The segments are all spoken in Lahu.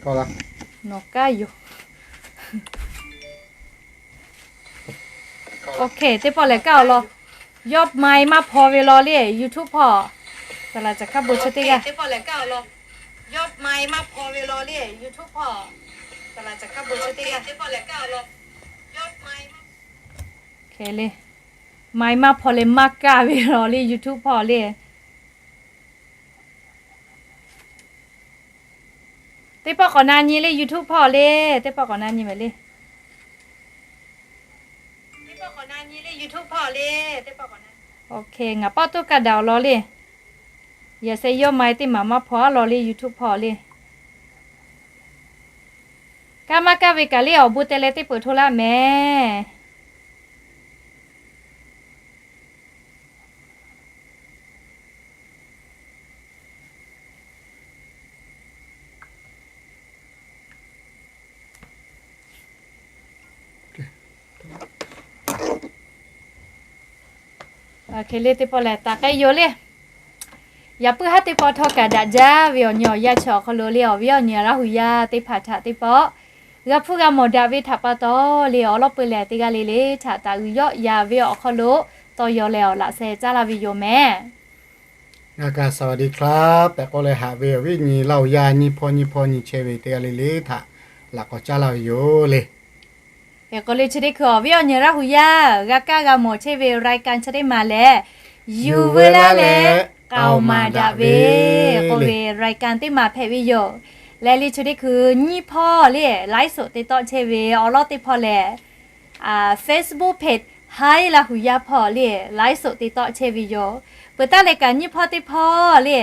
Nawˬ kaˇ yoˬ. Ok, teˇ pawˆ lehˬ kaˇ awˬ lawn. Yawˇ mai maˇ hpaw ve law le YouTube hpawˇ. Saˍ laꞈ caˬ hkaˇ bon chi teˇ g'aˇ. Mai maˇ hpaw leh maˇ kaˇ ve law le YouTube hpawˇ le. Teˇ pawˆ k'awꞈ na nyi le YouTube hpawˇ le. Teˇ pawˆ k'awꞈ na nyi ve le. Ok, ngaˬ pawˆ toˇ kaˇ daꞈ awˬ lawn le. Yaꞈ sheh yawˇ mai teˇ maˬ maˇ hpaw a law le YouTube hpawˇ le. Kaˇ maˇ kaˇ ve kaꞈ le awˬ bon te leh teˇ peuˬ hto laˇ mehˍ. Hk'e le teˇ pawˆ lehˬ taˍ k'ai yoˬ le. Yaꞈ puiˉ haˉ teˇ pawˆ htawˇ kaꞈ daꞈ jaˇ ve awˬ nyi awˬ yanˇ chi awˬ hk'aw lo le awˬ viˉ awˬ nyi Laˇ hu yaˇ teˇ hpaˍ htaꞈ teˇ pawˆ g'a hpuˇ g'a mawˬ daꞈ ve htaꞈ pa taw le awˬ lawˉ peu lehˬ teˇ g'aˇ le le htaꞈ taˍ uiˍ yawˆ yan ve awˬ hk'aw lo tawˇ yaw leh awˬ laꞈ sheh caˉ laˇ ve yoˬ mehˍ. Ngaˬ kaꞈ สวัสดีครับ tehꞈ k'oˆ leh haꞈ ve awˬ viˉ nyi Laˇ hu yaˇ nyiˇ hpawˇ nyiˇ hpawˇ nyi chehˇ ve teˇ g'aˇ le le htaꞈ laꞈ k'awꞈ caˉ laˇ ve yoˬ le. Hk'e k'o le chi teˇ hkui awˬ viˉ awˬ nyi Laˇ hu yaˇ g'a kaˇ g'a mawˬ chehˇ ve รายการ chi teˇ maˬ lehˬ, yuˬ veu laˇ leh k'aoˍ maˍ daꞈ ve k'oˆ ve รายการ teˇ maˬ hpehꞈ ve yoˬ. Leh le chi teˇ hkui nyiˇ hpawˇ le ไลฟ์สด te tawˆ chehˇ ve awˬ lawˉ teˇ hpawˇ lehˬ, Facebook page Hi Laˇ hu yaˇ hpawˇ le ไลฟ์สด te tawˆ chehˇ ve yoˬ. Peuˬ taˇ leh kaꞈ nyiˇ hpawˇ teˇ hpawˇ le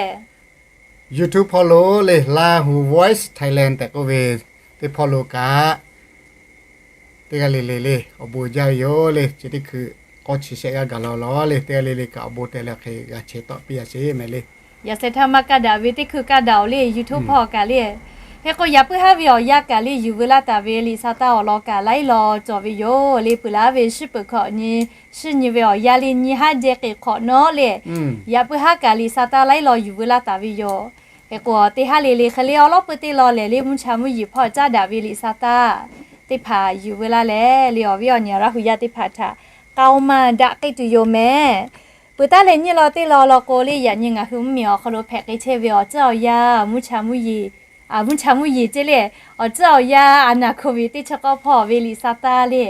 YouTube hpawˇ lo le Lahu Voice Thailand tehꞈ k'oˆ ve teˇ hpawˇ lo kaꞈ teˇ g'aˇ le le le awˬ bon jaˇ ve yoˬ le. Chi teˇ hkui k'awˇ chi shehˆ g'aˇ gaˬ la law le teˇ g'aˇ le le kaꞈ awˬ bon te leh hk'e g'a chehˇ tawˆ piˇ a sheˍ mehˍ le. Yaꞈ sheh htaˇ maˇ kaˇ daꞈ ve teˇ hkui kaˇ daꞈ awˬ le YouTube hpawˇ kaꞈ le. Hk'e k'o yaꞈ puiˉ haˉ ve awˬ yanˇ kaꞈ le yuˬ veu laˇ taˍ ve liꞈ sa taˇ awˬ lawn kaꞈ laiˉ law cawˬ ve yoˬ le. Peuˬ laˇ ve shiˉ peuˬ hkawꞈ nyi, shiˉ nyi ve awˬ yanˇ le nyi haˉ jehˇ k'e hk'awꞈ nawˉ le. Yaꞈ puiˉ haˉ kaꞈ liꞈ sa taˇ laiˉ law yuˬ veu laˇ taˍ ve yoˬ. Hk'e k'o teˇ haˉ le le hk'e le awˬ lawˉ peu teˇ law lehˬ le mvuhˇ cha mvuhˇ yeˬ hpawˇ caˉ daꞈ ve liꞈ sa taˇ teˇ hpaˍ yuˬ veu laˇ leh le awˬ viˉ awˬ nyi Laˇ hu yaˇ teˇ hpaˍ htaꞈ k'aoˍ maˍ daꞈ k'ai tuˬ yoˬ mehˍ. Peuˬ taˇ leh nyiˇ law teˇ law law k'o le yaꞈ nyi ngaˬ hui mvuhˇ miˬ awˬ hk'aw lo hpehꞈ k'ai chehˇ ve awˬ tcuhˉ awˬ yanˇ mvuhˇ cha mvuhˇ yeˬ, mvuhˇ cha mvuhˇ yeˬ ceˇ le, awˬ tcuhˉ awˬ yanˇ a naˬ hk'oˆ ve teˇ chi k'awˇ hpawˇ ve liꞈ sa taˇ le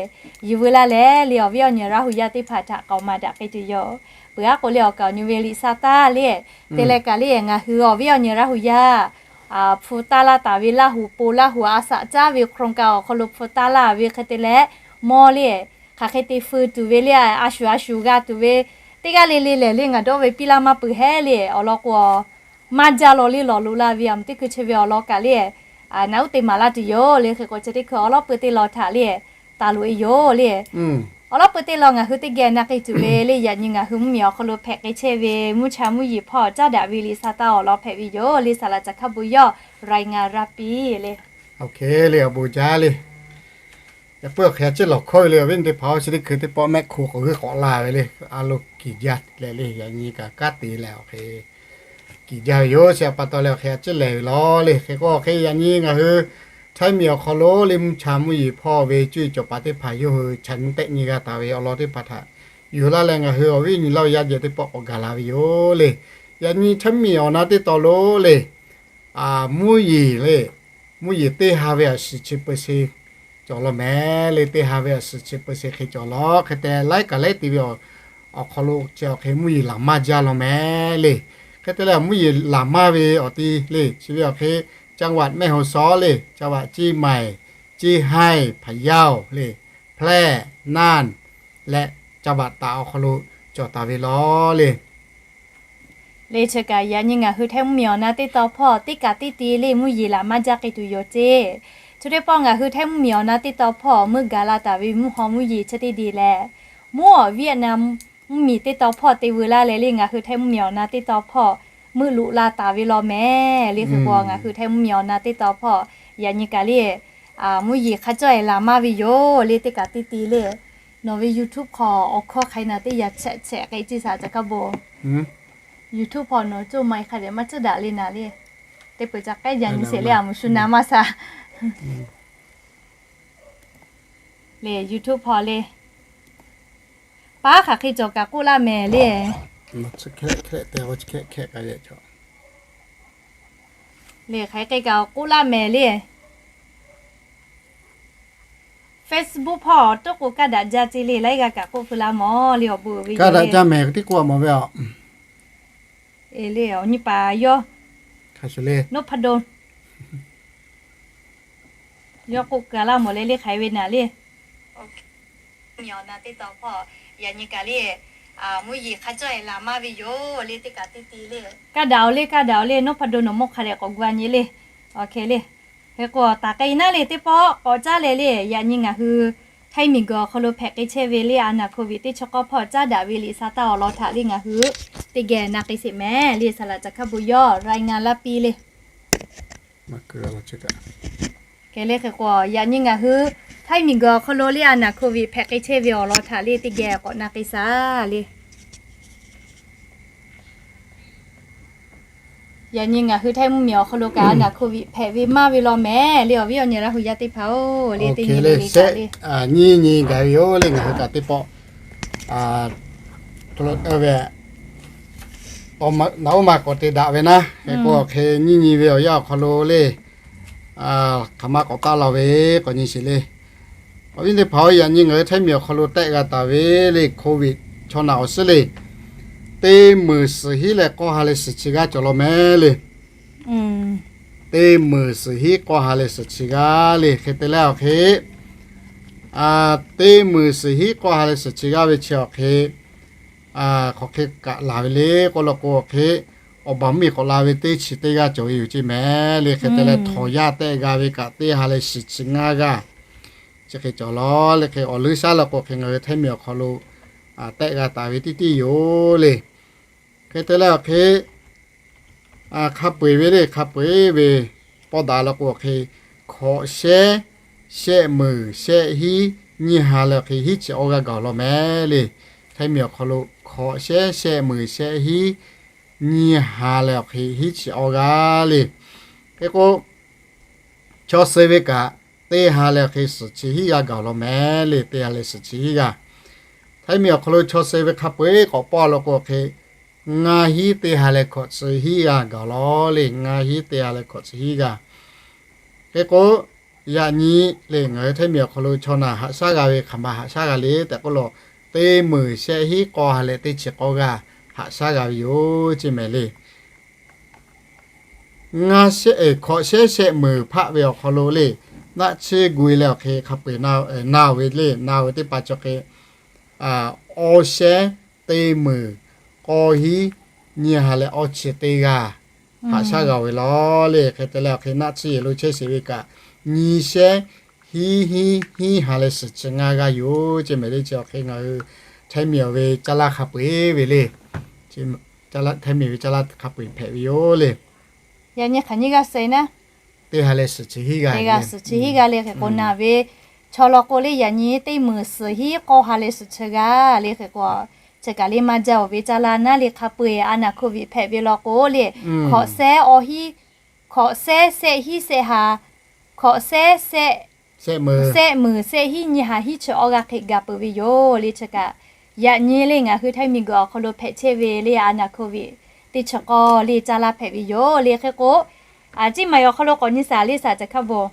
yuˬ veu laˇ leh le awˬ viˉ awˬ nyi Laˇ hu yaˇ teˇ hpaˍ htaꞈ k'aoˍ maˍ daꞈ k'ai tuˬ yoˬ. Peuˬ aˉ k'o le awˬ kaˍ awˬ nyi ve liꞈ sa taˇ le te leh kaꞈ le ngaˬ hui awˬ viˉ awˬ nyi Laˇ hu yaˇ hpu taˇ laˇ taˍ ve Laˇ hu po Laˇ hu a saꞈ caˉ ve โครงการ awˬ hk'aw lo hpu taˇ laˇ ve hk'e te leh mawˇ le hk'aˬ hk'e te feu tuˬ ve le a shuˍ a shuˍ g'a tuˬ ve teˇ g'aˇ le le lehˬ le ngaˬ dawˇ ve piˇ laˇ maˇ peuˬ hehˉ le awˬ lawn k'o maˇ jaˇ law le lawˬ lo laˇ ve a mvuhˇ teˇ hkui chi ve awˬ lawn kaꞈ le naˬ uˉ te maˍ laˇ tuˬ yoˬ le. Hk'e k'o chi teˇ hkui awˬ lawˉ peu teˇ law htaꞈ le taˍ loꞈ e yoˬ le. Awˬ lawˉ peu teˇ law ngaˬ hui teˇ geh na k'ai tuˬ ve le yaꞈ nyi ngaˬ hui mvuhˇ miˬ awˬ hk'aw lo hpehꞈ k'ai chehˇ ve mvuhˇ cha mvuhˇ yeˬ hpawˇ caˉ daꞈ ve liꞈ sa taˇ awˬ lawn hpehꞈ ve yoˬ le. Saˍ laꞈ caˬ hkaˇ bon yawˇ รายงาน raˇ piˇ le. Awˬ hk'e le awˬ bon jaˇ le. Yaꞈ puiˉ awˬ hk'e a ciˉ lawˬ hkawˇ ve le awˬ viˉ teˇ hpaˍ-oˬ, chi teˇ hkui teˇ pawˆ mehˆ hk'o k'awꞈ g'euˆ k'awꞈ la ve le a lo kiˬ jaˇ leh le yaꞈ nyi kaꞈ kanˉ te leh awˬ hk'e kiˬ jaˇ ve yoˬ. Chi pa taw leh awˬ hk'e a ciˉ lehˬ ve law le. Hk'e k'o awˬ hk'e yaꞈ nyi ngaˬ hui Htaiˇ miˬ awˬ hk'aw lo le mvuhˇ cha mvuhˇ yeˬ hpawˇ ve cuˇ yiˍ cawˬ paˍ teˇ hpaˍ yawˇ hui chaꞈ nyi tehˆ nyi g'a taˍ ve awˬ lawn teˇ hpaˍ htaꞈ yuˬ laˇ leh ngaˬ hui awˬ viˉ awˬ nyi Laˇ hu yaˇ jehˬ teˇ pawˆ k'awꞈ gaˬ la ve yoˬ le. Yaꞈ nyi Htaiˇ miˬ awˬ na teˇ taw lo le mvuhˇ yeˬ le mvuhˇ yeˬ teˇ ha ve awˬ shiˍ chi peu se cawˬ law mehˍ le. Teˇ ha ve awˬ shiˍ chi peu se hk'e cawˬ law hk'e te laiˉ kaꞈ laiˉ te ve awˬ hk'aw lo chi awˬ hk'e mvuhˇ yeˬ laˬ maˇ jaˇ law mehˍ le. Hk'e te leh mvuhˇ yeˬ laˬ maˇ ve awˬ ti le chi ve awˬ hk'e จังหวัดแม่ฮ่องสอน le จังหวัดเชียงใหม่ เชียงราย พะเยา le แพร่ น่าน leh จังหวัดตาก awˬ hk'aw lo cawˬ taˍ ve law le. Le chi kaꞈ yaꞈ nyi ngaˬ hui Htaiˇ mvuhˇ miˬ awˬ na teˇ taw hpawˇ teˇ kaꞈ teˇ ti le mvuhˇ yeˬ laˬ maˇ jaˇ k'ai tuˬ yoˬ ceˇ. Chi teˇ pawˆ ngaˬ hui Htaiˇ mvuhˇ miˬ awˬ na teˇ taw hpawˇ meuˇ gaˬ la taˍ ve mvuhˇ haw mvuhˇ yeˬ chi teˇ de leh, mvuhˇ awˬ Vietnam mvuhˇ miˬ teˇ taw hpawˇ te veu laˇ leh le ngaˬ hui Htaiˇ mvuhˇ miˬ awˬ na teˇ taw hpawˇ meuˇ loꞈ la taˍ ve law mehˍ le. Hk'e k'o ngaˬ hui Htaiˇ mvuhˇ miˬ awˬ na teˇ taw hpawˇ yaꞈ nyi kaꞈ le mvuhˇ yeˬ hk'a cawˇ e laˬ maˇ ve yoˬ le. Teˇ kaꞈ teˇ ti le nawˬ ve YouTube hk'aw awˬ hkawˇ hk'ai naˍ teˇ yaꞈ chehꞈ chehꞈ k'ai ciˇ saˍ ca kaˇ bon. YouTube hk'aw nawˬ coˇ ma e hk'a dehꞈ maˇ tcuhˉ daꞈ le naˍ le. Peuˬ ca k'ehˉ jaˇ nyi sheˍ le, a moˍ shu na maˇ shaˍ. Le YouTube hpawˇ le, paˉ hk'aˬ hk'e cawˬ kaꞈ k'oˆ laˇ mehˍ le. Le hk'aˬ hk'e kaꞈ k'oˆ laˇ mehˍ le. Facebook hpawˇ tawˇ k'o kaˇ daꞈ jaˇ ce le, laiˉ g'aˇ kaꞈ k'oˆ feu la mawˬ le, awˬ bon uiˍ ve kaˇ daꞈ jaˇ mehˍ teˇ k'oˆ a mawˬ ve a. Le awˬ nyi paˍ yawˇ Noˉhpaˇdonˇ yawˇ k'oˆ kaˬ laˇ mawˬ le, le hk'aˬ hk'e ve naˍ le. Mvuhˇ yeˬ hk'aˬ cawˇ e laˬ maˇ ve yoˬ le, teˇ kaꞈ teˇ te le. Kaˇ daꞈ-oˬ le, kaˇ daꞈ-oˬ le, Noˉhpaˇdonˇ nawˬ mawˇ hk'a dehꞈ k'awꞈ gu a nyi le. Awˬ hk'e le. Hk'e k'o taˍ k'ai naˉ le teˇ pawˆ k'awꞈ caˉ leh le, yaꞈ nyi ngaˬ hui Htaiˇ miˬguiˬ awˬ hk'aw lo hpehꞈ k'ai chehˇ ve le, a naˍ hk'oˍ viꞈ teˇ chi k'awˇ hpawˇ caˉ daꞈ ve liꞈ sa taˇ awˬ lawn htaꞈ le ngaˬ hui teˇ geh na k'ai sheˍ mehˍ le, saˍ laꞈ ca hkaˇ bon yawˇ รายงาน laˇ piˇ le. Hk'e le hk'e k'o yaꞈ nyi ngaˬ hui Htaiˇ miˬguiˬ awˬ hk'aw lo le, a naˍ hk'oˍ viꞈ hpehꞈ k'ai chehˇ ve awˬ lawn htaꞈ le teˇ geh k'awꞈ na k'ai shaˍ le. Yaꞈ nyi ngaˬ hui Htaiˇ mvuhˇmiˬ awˬ hk'aw lo kaꞈ a naˍ hk'oˍ viꞈ hpehꞈ ve maˇ ve law mehˍ le, awˬ viˉ awˬ nyi Laˇ hu yaˇ teˇ hpaˍ-oˬ le, teˇ nyi le le kaꞈ le, nyiˇ nyi gaˬ ve yoˬ le, ngaˬ hui kaꞈ teˇ pawˆ ve naˍ oˉ ma k'awꞈ te daꞈ ve naˉ, hk'e k'o hk'e nyiˇ nyi ve awˬ yanˇ awˬ hk'aw lo le, hk'aˬ ma k'awꞈ taˆ la ve k'awꞈ nyi sheˍ le. Awˬ viˉ teˇ hpaˍ-oˬ, yaꞈ nyi ngaˬ hui Htaiˇ miˬ awˬ hk'aw lo tehˆ g'a taˍ ve le, hk'oˍ viꞈ chaw naˬ awˬ suhˉ le, teˇ meunˍ suhˍ hiˉ leh k'awˇ ha leh suhˍ chi g'aˇ cawˬ law mehˍ le. Teˇ meunˍ suhˍ hiˉ k'awˇ ha leh suhˍ chi g'aˇ le. Hk'e te leh awˬ hk'e, teˇ meunˍ suhˍ hiˉ k'awˇ ha leh suhˍ chi g'aˇ ve chi awˬ hk'e, hk'aˬ hk'e kaꞈ laˬ ve le k'oˆ law k'o awˬ hk'e, awˬ baˬ mvuhˇmiˬ k'awꞈ la ve teˇ chi teˇ g'aˇ cawˬ ve yoˬ ceˇ mehˍ le. Hk'e te leh htawnˍ yaˇ tehˆ g'a ve kaꞈ teˇ ha leh suhˍ chi ngaˇ g'aˇ chi hk'e cawˬ law le. Hk'e awˬ leuˉ shaˉ law k'o hk'e ngaˬ hui Htaiˇ miˬ awˬ hk'aw lo tehˆ g'a taˍ ve teˇ tiˉ yoˬ le. Hk'e te leh awˬ hk'e, hk'a peu-eˬ ve le, hk'a peu-eˬ ve pawˇ daꞈ law k'o awˬ hk'e, hkawꞈ shehˉ, shehˆ meunˍ shehˆ hiˉ nyiˇ ha leh awˬ hk'e hiˉ chi awˇ g'aˇ gaˬ law mehˍ le. Htaiˇ miˬ awˬ hk'aw lo hkawꞈ shehˉ, shehˆ meunˍ shehˆ hiˉ nyiˇ ha leh awˬ hk'e hiˉ chi awˇ g'aˇ le. Hk'e k'o, chaw suh ve kaꞈ teˇ ha leh awˬ hk'e suhˍ chi hiˉ g'aˇ gaˬ law mehˍ le, teˇ ha leh suhˍ chi hiˉ g'aˇ. Htaiˇ miˬ awˬ hk'aw lo chaw suh ve hk'a peu-eˬ k'awꞈ pawˇ law k'o awˬ hk'e, ngaˇ hiˉ teˇ ha leh hkawꞈ chi hiˉ g'aˇ gaˬ law le, ngaˇ hiˉ teˇ ha leh hkawꞈ chi hiˉ g'aˇ. Hk'e k'o, yaꞈ nyi le ngaˬ hui Htaiˇ miˬ awˬ hk'aw lo chaw naˬ haꞈ shaˉ g'a ve hk'aˬ ma haꞈ shaˉ g'a le tehꞈ k'oˆ law, teˇ meunˍ shehˆ hiˉ k'awˇ ha leh teˇ chi k'awˇ g'aˇ haꞈ shaˉ g'a ve yoˬ ceˇ mehˍ le. Ngaˇ shehˆ, hkawꞈ shehˉ shehˆ meunˍ hpaˆ ve awˬ hk'aw lo le, naˆ tsuhˇ gu e leh awˬ hk'e hk'a peu-eˬ na-oˬ ve le, na-oˬ ve teˇ pa chi awˬ hk'e, awˇ shehˉ teˇ meunˍ k'awˇ hiˉ nyiˇ ha leh awˇ chi teˇ g'aˇ haꞈ shaˉ g'a-oˬ ve law le. Hk'e te leh awˬ hk'e naˆ tsuhˇ yehˬ lo chehˇ sheˍ ve kaꞈ nyi shehˉ hiˉ hiˉ hiˉ ha leh suhˍ chi ngaˇ g'aˇ yoˬ ceˇ mehˍ le. Chi awˬ hk'e ngaˬ hui Htaiˇ miˬ awˬ ve caˇ lanˇ hk'a peu-eˬ ve le, Htaiˇ miˬ ve caˇ lanˇ hk'a peu-eˬ hpehꞈ ve yoˬ le. Yaꞈ nyi hk'aˬ nyiˇ g'aˇ suh naˉ, teˇ ha leh suhˍ chi hiˉ g'aˇ, suhˍ chi hiˉ g'aˇ le. Hk'e k'o naˬ ve chaw law k'o le, yaꞈ nyi teˇ meunˍ suhˍ hiˉ k'awˇ ha leh suhˍ chi g'aˇ le. Hk'e k'o, chi kaꞈ le maˇ jaˇ-oˬ ve caˇ lanˇ naˉ le, hk'a peu-eˬ a naˍ hk'oˍ viꞈ hpehꞈ ve law k'o le, hkawꞈ shehˉ awˇ hiˉ, hkawꞈ shehˉ shehˆ hiˉ shehˆ ha, hkawꞈ shehˉ shehˆ, shehˆ meunˍ shehˆ hiˉ nyiˇ ha hiˉ chi awˇ g'aˇ hk'e ga peuˬ ve yoˬ le. Chi kaꞈ yaꞈ nyi le ngaˬ hui Htaiˇ miˬ guiˬ awˬ hk'aw lo hpehꞈ chehˇ ve le a naˍ hk'oˍ viꞈ teˇ chi k'awˇ le caˇ lanˇ hpehꞈ ve yoˬ le. Hk'e k'o, a ciˉ maˬ awˬ hk'aw lo k'awꞈ nyi shaˍ le, shaˍ caˬ hkaˇ bon.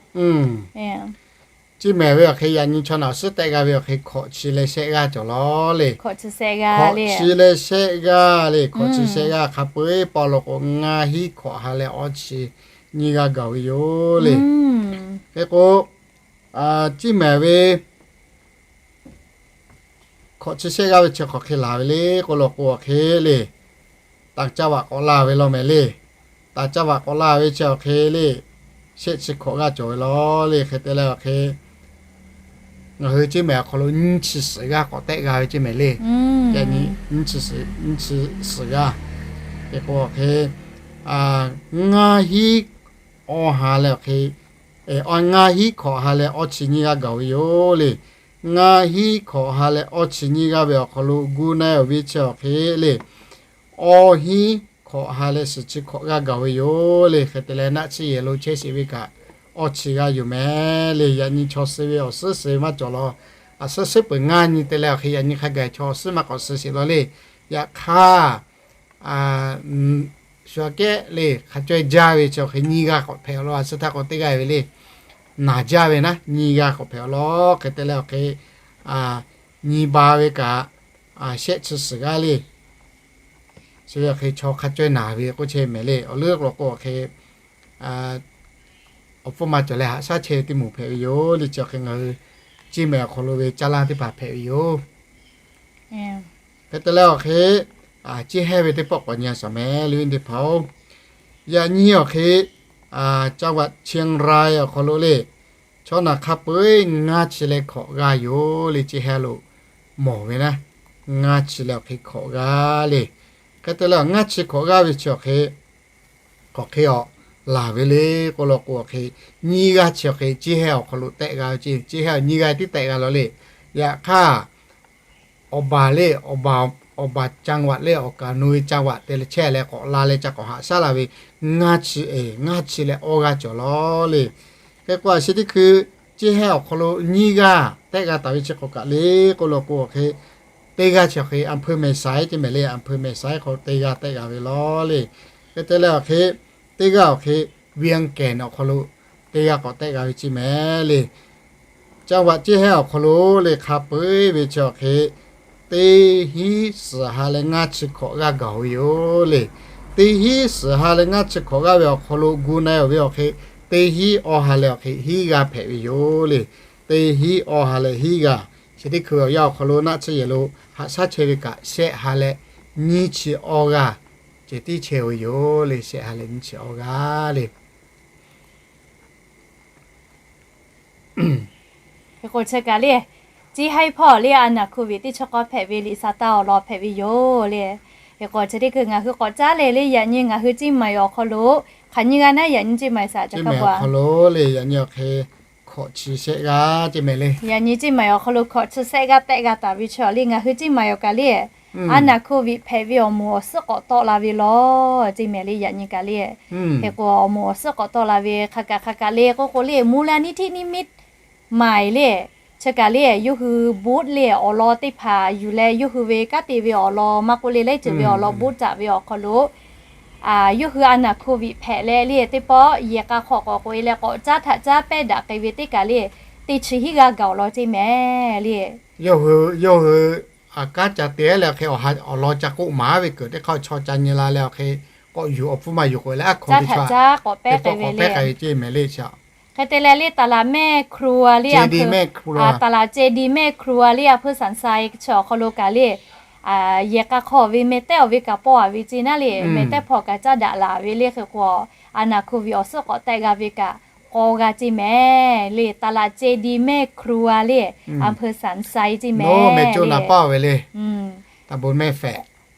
Ciˉ mehˍ ve awˬ hk'e yaꞈ nyi chaw naˬ awˬ suhˉ tehˆ g'a ve awˬ hk'e hkawꞈ chi leh shehˆ g'aˇ cawˬ law le. Hkawꞈ chi leh shehˆ g'aˇ le, hkawꞈ chi shehˆ g'aˇ hk'a peu-eˬ pawˇ law k'o ngaˇ hiˉ hkawꞈ ha leh awˇ chi nyiˇ g'aˇ gaˬ ve yoˬ le. Hk'e k'o, ciˉ mehˍ ve hkawꞈ chi shehˆ g'aˇ ve chi hk'aˬ hk'e laˬ ve le k'oˆ law k'o awˬ hk'e le, taˍ caˇ vaꞈ k'awꞈ laˇ ve law mehˍ le. Taˍ caˇ vaꞈ k'awꞈ laˇ ve chi awˬ hk'e le, shehˆ chi hkawꞈ g'aˇ cawˬ ve law le. Hk'e te leh awˬ hk'e, ngaˬ hui ciˉ mehˍ awˬ hk'aw lo nyiˇ chi suhˍ g'aˇ k'awꞈ tehˆ g'a ve ciˉ mehˍ le. Yaꞈ nyi nyiˇ chi suhˍ g'aˇ, hk'e k'o awˬ hk'e, ngaˇ hiˉ awˇ ha leh awˬ hk'e, ngaˇ hiˉ hkawꞈ ha leh awˇ chi nyiˇ g'aˇ gaˬ ve yoˬ le. Ngaˇ hiˉ hkawꞈ ha leh awˇ chi nyiˇ g'aˇ ve awˬ hk'aw lo gu na-e awˬ ve chi awˬ hk'e le, awˇ hiˉ hkawꞈ ha leh suhˍ chi hkawꞈ g'aˇ gaˬ ve yoˬ le. Hk'e te leh naˆ tsuhˇ yehˬ lo chehˇ sheˍ ve kaꞈ awˇ chi g'aˇ yoˬ mehˍ le. Yaꞈ nyi chaw suh ve awˬ suhˉ suh ve maˇ cawˬ law. A suhˉ suhˉ peuˬ ngaˇ nyi te leh awˬ hk'e yaꞈ nyi hk'a gaˬ chaw awˬ suhˉ maˇ k'awꞈ suh sheˍ law le. Yaꞈ hk'aˇ, shu aꞈ kehˉ le hk'a caweh jaˇ ve chi awˬ hk'e nyiˇ g'aˇ k'awꞈ hpehꞈ awˬ lawn. A suhˉ htaˇ k'awꞈ teˇ g'aˇ ve le, naˬ jaˇ ve naˉ nyiˇ g'aˇ k'awꞈ hpehꞈ awˬ lawn. Hk'e te leh awˬ hk'e nyi ba ve kaꞈ shehˆ chi suhˍ g'aˇ le. Chi ve awˬ hk'e chaw hk'a caweh naˬ ve k'oˆ chehˇ mehˍ le. Awˬ leuˉ k'o k'o awˬ hk'e awˬ hpfuhˇ ma cawˬ leh haꞈ shaˉ chehˇ ve teˇ moˍ hpehꞈ ve yoˬ le. Chi awˬ hk'e ngaˬ hui Ceˇ mehˍ awˬ hk'aw lo ve caˇ lanˇ teˇ hpaˍ hpehꞈ ve yoˬ. Hk'e te leh awˬ hk'e ceˇ hehnˇ ve teˇ pawˆ k'awꞈ nyi a shaˍ mehˍ le teˇ hpaˍ-oˬ. Yaꞈ nyi awˬ hk'e จังหวัดเชียงราย awˬ hk'aw lo le, chaw naˬ hk'a peu-eˬ ngaˇ chi leh hkawꞈ g'aˇ yoˬ le. Ceˇ hehnˇ lo mawˬ ve naˉ, ngaˇ chi leh awˬ hk'e hkawꞈ g'aˇ le. Hk'e te leh ngaˇ chi hkawꞈ g'aˇ ve chi awˬ hk'e hk'awꞈ hk'e awˬ laˬ ve le k'oˆ law k'o awˬ hk'e, nyiˇ g'aˇ chi awˬ hk'e ceˇ hehnˇ awˬ hk'aw lo tehˆ g'a ve ceˇ, ceˇ hehnˇ awˬ nyiˇ g'aˇ tiˉ tehˆ g'a law le. Yaꞈ hk'aˇ, awˬ baˬ le, awˬ baˬ จังหวัด le awˬ kaˍ nu ve จังหวัด te leh chehˇ leh k'awꞈ la leh ca k'awꞈ haꞈ shaˉ la ve ngaˇ chi eˬ ngaˇ chi leh awˇ g'aˇ cawˬ law le. Hk'e k'o a shi teˇ hkui ceˇ hehnˇ awˬ hk'aw lo nyiˇ g'aˇ tehˆ g'a taˍ ve chi k'awꞈ kaꞈ le k'oˆ law k'o awˬ hk'e, teˇ g'aˇ chi awˬ hk'e อำเภอแม่สาย ceˇ mehˍ le. อำเภอแม่สาย hk'aw teˇ g'aˇ tehˆ g'a ve law le. Hk'e te leh awˬ hk'e, teˇ g'aˇ awˬ hk'e เวียงแก่น awˬ hk'aw lo teˇ g'aˇ k'awꞈ tehˆ g'a ve ceˇ mehˍ le. จังหวัด ceˇ hehnˇ awˬ hk'aw lo le hk'a peu-eˬ ve chi awˬ hk'e teˇ hinˉ suhˍ ha leh ngaˇ chi hkawꞈ g'aˇ gaˬ ve yoˬ le. Teˇ hinˉ suhˍ ha leh ngaˇ chi hkawꞈ g'aˇ ve awˬ hk'aw lo gu na-e awˬ ve awˬ hk'e, teˇ hinˉ awˇ ha leh awˬ hk'e hinˉ g'aˇ hpehꞈ ve yoˬ le. Teˇ hinˉ awˇ ha leh hinˉ g'aˇ. Chi teˇ hkui ve awˬ yanˇ awˬ hk'aw lo naˆ tsuhˇ yehˬ lo haꞈ shaˉ chehˇ ve kaꞈ shehˆ ha leh nyiˇ chi awˇ g'aˇ ceh tiˉ chehˇ ve yoˬ le. Shehˆ ha leh nyiˇ chi awˇ g'aˇ le. Hk'e k'o chi kaꞈ le, ceˇ hehnˇ hpawˇ le a naˬ โควิด teˇ chi k'awˇ hpehꞈ ve liꞈ saˍ taˇ awˬ lawn hpehꞈ ve yoˬ le. Hk'e k'o chi teˇ hkui ngaˬ hui k'awꞈ caˉ leh le yaꞈ nyi ngaˬ hui ceˇ mehˍ awˬ hk'aw lo hk'aˬ nyiˇ g'aˇ naˉ yaꞈ nyi ceˇ mehˍ saˍ ca hk'a bvuhꞈ a le yaꞈ nyi awˬ hk'e hkawꞈ chi shehˆ g'aˇ ceˇ mehˍ le. Yaꞈ nyi ceˇ mehˍ awˬ hk'aw lo hkawꞈ chi shehˆ g'aˇ tehˆ g'a taˍ ve chi le ngaˬ hui ceˇ mehˍ awˬ kaꞈ le a naˬ โควิด hpehꞈ ve awˬ moˍ awˬ suhˉ k'awꞈ tawˆ la ve law ceˇ mehˍ le yaꞈ nyi kaꞈ le. Hk'e k'o awˬ moˍ awˬ suhˉ k'awꞈ tawˆ la ve hk'a kaꞈ hk'a kaꞈ le k'oˆ k'o le มูลนิธินิมิตรใหม่ le chi kaꞈ le yawˇ hui บูธ le awˬ lawn teˇ hpaˍ yuˬ leh yawˇ hui ve kanˉ te ve awˬ lawn maˇ k'oˆ le laiˉ ceuˬ ve awˬ lawn บูธ caꞈ ve awˬ hk'aw lo yawˇ hui a naˬ โควิด hpehꞈ leh le teˇ pawˆ yehˬ k'a hk'awꞈ k'awꞈ k'oꞈ e leh k'awꞈ caˉ htaꞈ caˉ pehˇ daꞈ k'ai ve teˇ kaˬ le teˇ chi hiˉ g'aˇ gaˬ awˬ lawn ceˇ mehˍ le. Yawˇ hui kanˉ ca te leh awˬ hk'e awˬ lawn ca k'oˆ maˍ ve kuiˬ teˇ hk'aˇ chaw ca nyi la leh awˬ hk'e k'awꞈ yuˬ awˬ hpfuhˇ maˇ yuˬ k'oꞈ e leh aˉ hkawꞈ ve chaw teˇ pawˆ k'awꞈ pehˇ k'ai ve ceˇ mehˍ le. Hk'e te leh le ตลาดแม่ครัว le อำเภอ ตลาดเจดีย์แม่ครัว le อำเภอสันทราย chi awˬ hk'aw lo kaꞈ le yehˬ k'a hk'awꞈ ve meh tehˉ awˬ ve kaꞈ pawˆ a ve ceˇ naˉ le meh tehˉ hpawˇ kaꞈ caˉ daꞈ laˬ ve le. Hk'e k'o a naˬ โควิด awˬ suhˉ k'awꞈ tehˆ g'a ve kaꞈ k'aw g'a ceˇ mehˍ le. ตลาดเจดีย์แม่ครัว le อำเภอสันทราย ceˇ mehˍ le.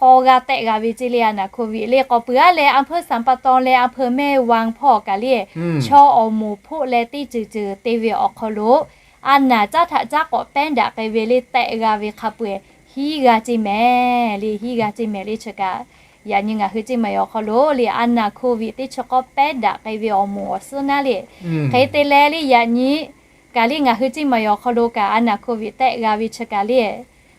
K'aw g'a tehˆ g'a ve ceˇ le a naˬ โควิด le k'awꞈ puiˬ aˉ leh อำเภอสันป่าตอง leh อำเภอแม่วาง hpawˇ kaꞈ le chaw awˬ moˍ hpoˆ leh teˇ ceuˬ ceuˬ te ve awˬ hk'aw lo a naˬ caˉ htaꞈ caˉ k'awꞈ pehˇ daꞈ k'ai ve le tehˆ g'a ve hk'a peu-eˬ hiˉ g'a ceˇ mehˍ le. Hiˉ g'a ceˇ mehˍ le chi kaꞈ yaꞈ nyi ngaˬ hui ceˇ mehˍ awˬ hk'aw lo le a naˬ โควิด teˇ chi k'awˇ pehˇ daꞈ k'ai ve awˬ moˍ awˬ suhˉ naˉ le hk'e te leh le yaꞈ nyi kaꞈ le ngaˬ hui ceˇ mehˍ awˬ hk'aw lo kaꞈ a naˬ โควิด tehˆ g'a ve chi kaꞈ le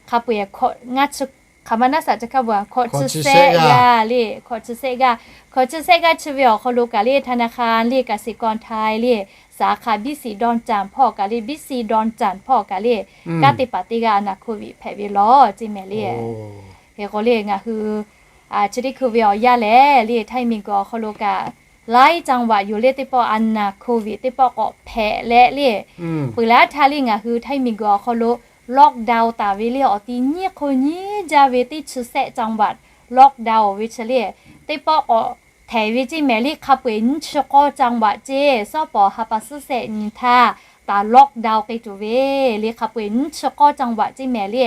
hk'a peu-eˬ ngaˇ chi hk'aˬ ma naˉ saˍ ca hk'a bvuhꞈ a hkawꞈ chi shehˆ g'aˇ le. Hkawꞈ chi shehˆ g'aˇ, hkawꞈ chi shehˆ g'aˇ chi ve awˬ hk'aw lo kaꞈ le ธนาคาร le กสิกรไทย le สาขา บีซีดอนจันทร์ hpawˇ kaꞈ le บีซีดอนจันทร์ hpawˇ kaꞈ le kanˉ te paˍ teˇ g'aˇ a naˬ โควิด hpehꞈ ve law ceˇ mehˍ le. Hk'e k'o le ngaˬ hui chi teˇ hkui ve awˬ yanˇ lehˬ le ไทย miˬguiˬ awˬ hk'aw lo kaꞈ laiˉ จังหวัด yoˬ le teˇ pawˆ a naˬ โควิด teˇ pawˆ k'awꞈ hpehꞈ leh le peuˬ laˇ htaˇ le ngaˬ hui ไทย miˬguiˬ awˬ hk'aw lo lockdown taˍ ve le awˬ ti nyiˇ hk'oˆ nyiˇ jaˇ ve teˇ chi shehˆ จังหวัด lockdown ve chi le teˇ pawˆ k'awꞈ htehˍ ve ceˇ mehˍ le hk'a peu-eˬ nyiˇ chi k'awˇ จังหวัด ceˇ sawˉ pawˍ ha pa suhˉ shehˆ nyi htaˇ taˍ lockdown k'ai tuˬ ve le hk'a peu-eˬ nyiˇ chi k'awˇ จังหวัด ceˇ mehˍ le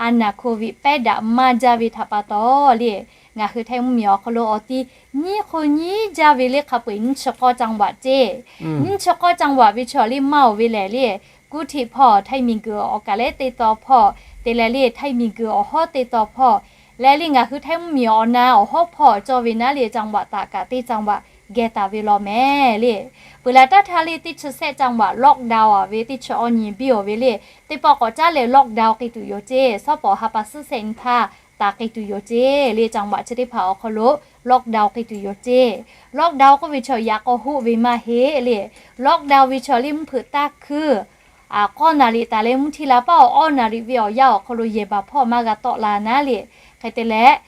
a naˬ โควิด pehˇ daꞈ maˇ jaˇ ve htaꞈ pa taw le ngaˬ hui ไทย mvuhˇmiˬ awˬ hk'aw lo awˬ ti nyiˇ hk'oˆ nyiˇ jaˇ ve le hk'a peu-eˬ nyiˇ chi k'awˇ จังหวัด ceˇ nyiˇ chi k'awˇ จังหวัด ve chi awˬ le maˇ oˬ ve lehˬ le กรุงเทพ hpawˇ ไทย miˬguiˬ awˬ kaˍ lehˉ teˇ taw hpawˇ te leh le ไทย miˬguiˬ awˬ hawˉ teˇ taw hpawˇ Leh le ngaˬ hui Htaiˇ mvuhˇmiˬ awˬ na awˬ hawˉ hpawˇ cawˇ ve naˉ le จังหวัด taꞈ kaꞈ teˇ จังหวัด geh taˍ ve law mehˍ le. Peuˬ laˬ taˉ htaˇ le teˇ chi sehˆ จังหวัด lockdown a ve teˇ chi awˇ nyi biˇ awˬ ve le, teˇ pawˆ k'awꞈ caˉ leh lockdown k'ai tuˬ yoˬ ceˇ. Shawˉ pawˍ ha pa suhˉ sehˆ nyi htaˇ taˍ k'ai tuˬ yoˬ ceˇ le. จังหวัด chi teˇ hpaˍ awˬ hk'aw lo lockdown k'ai tuˬ yoˬ ceˇ. Lockdown k'oˆ ve chaw yaꞈ k'aw hoˆ ve maˇ heˆ le. Lockdown ve chaw le mvuhˇ hpeuꞈ taˇ hkuiˇ k'awˇ naˍ riˍ taˍ leh mvuhˇ htiˇ la paˉ awˬ awˇ naˍ riˍ ve awˬ yanˇ awˬ hk'aw lo yehˬ baˬ hpawˇ maˇ g'a tawˆ la naˉ le. Hk'e te leh,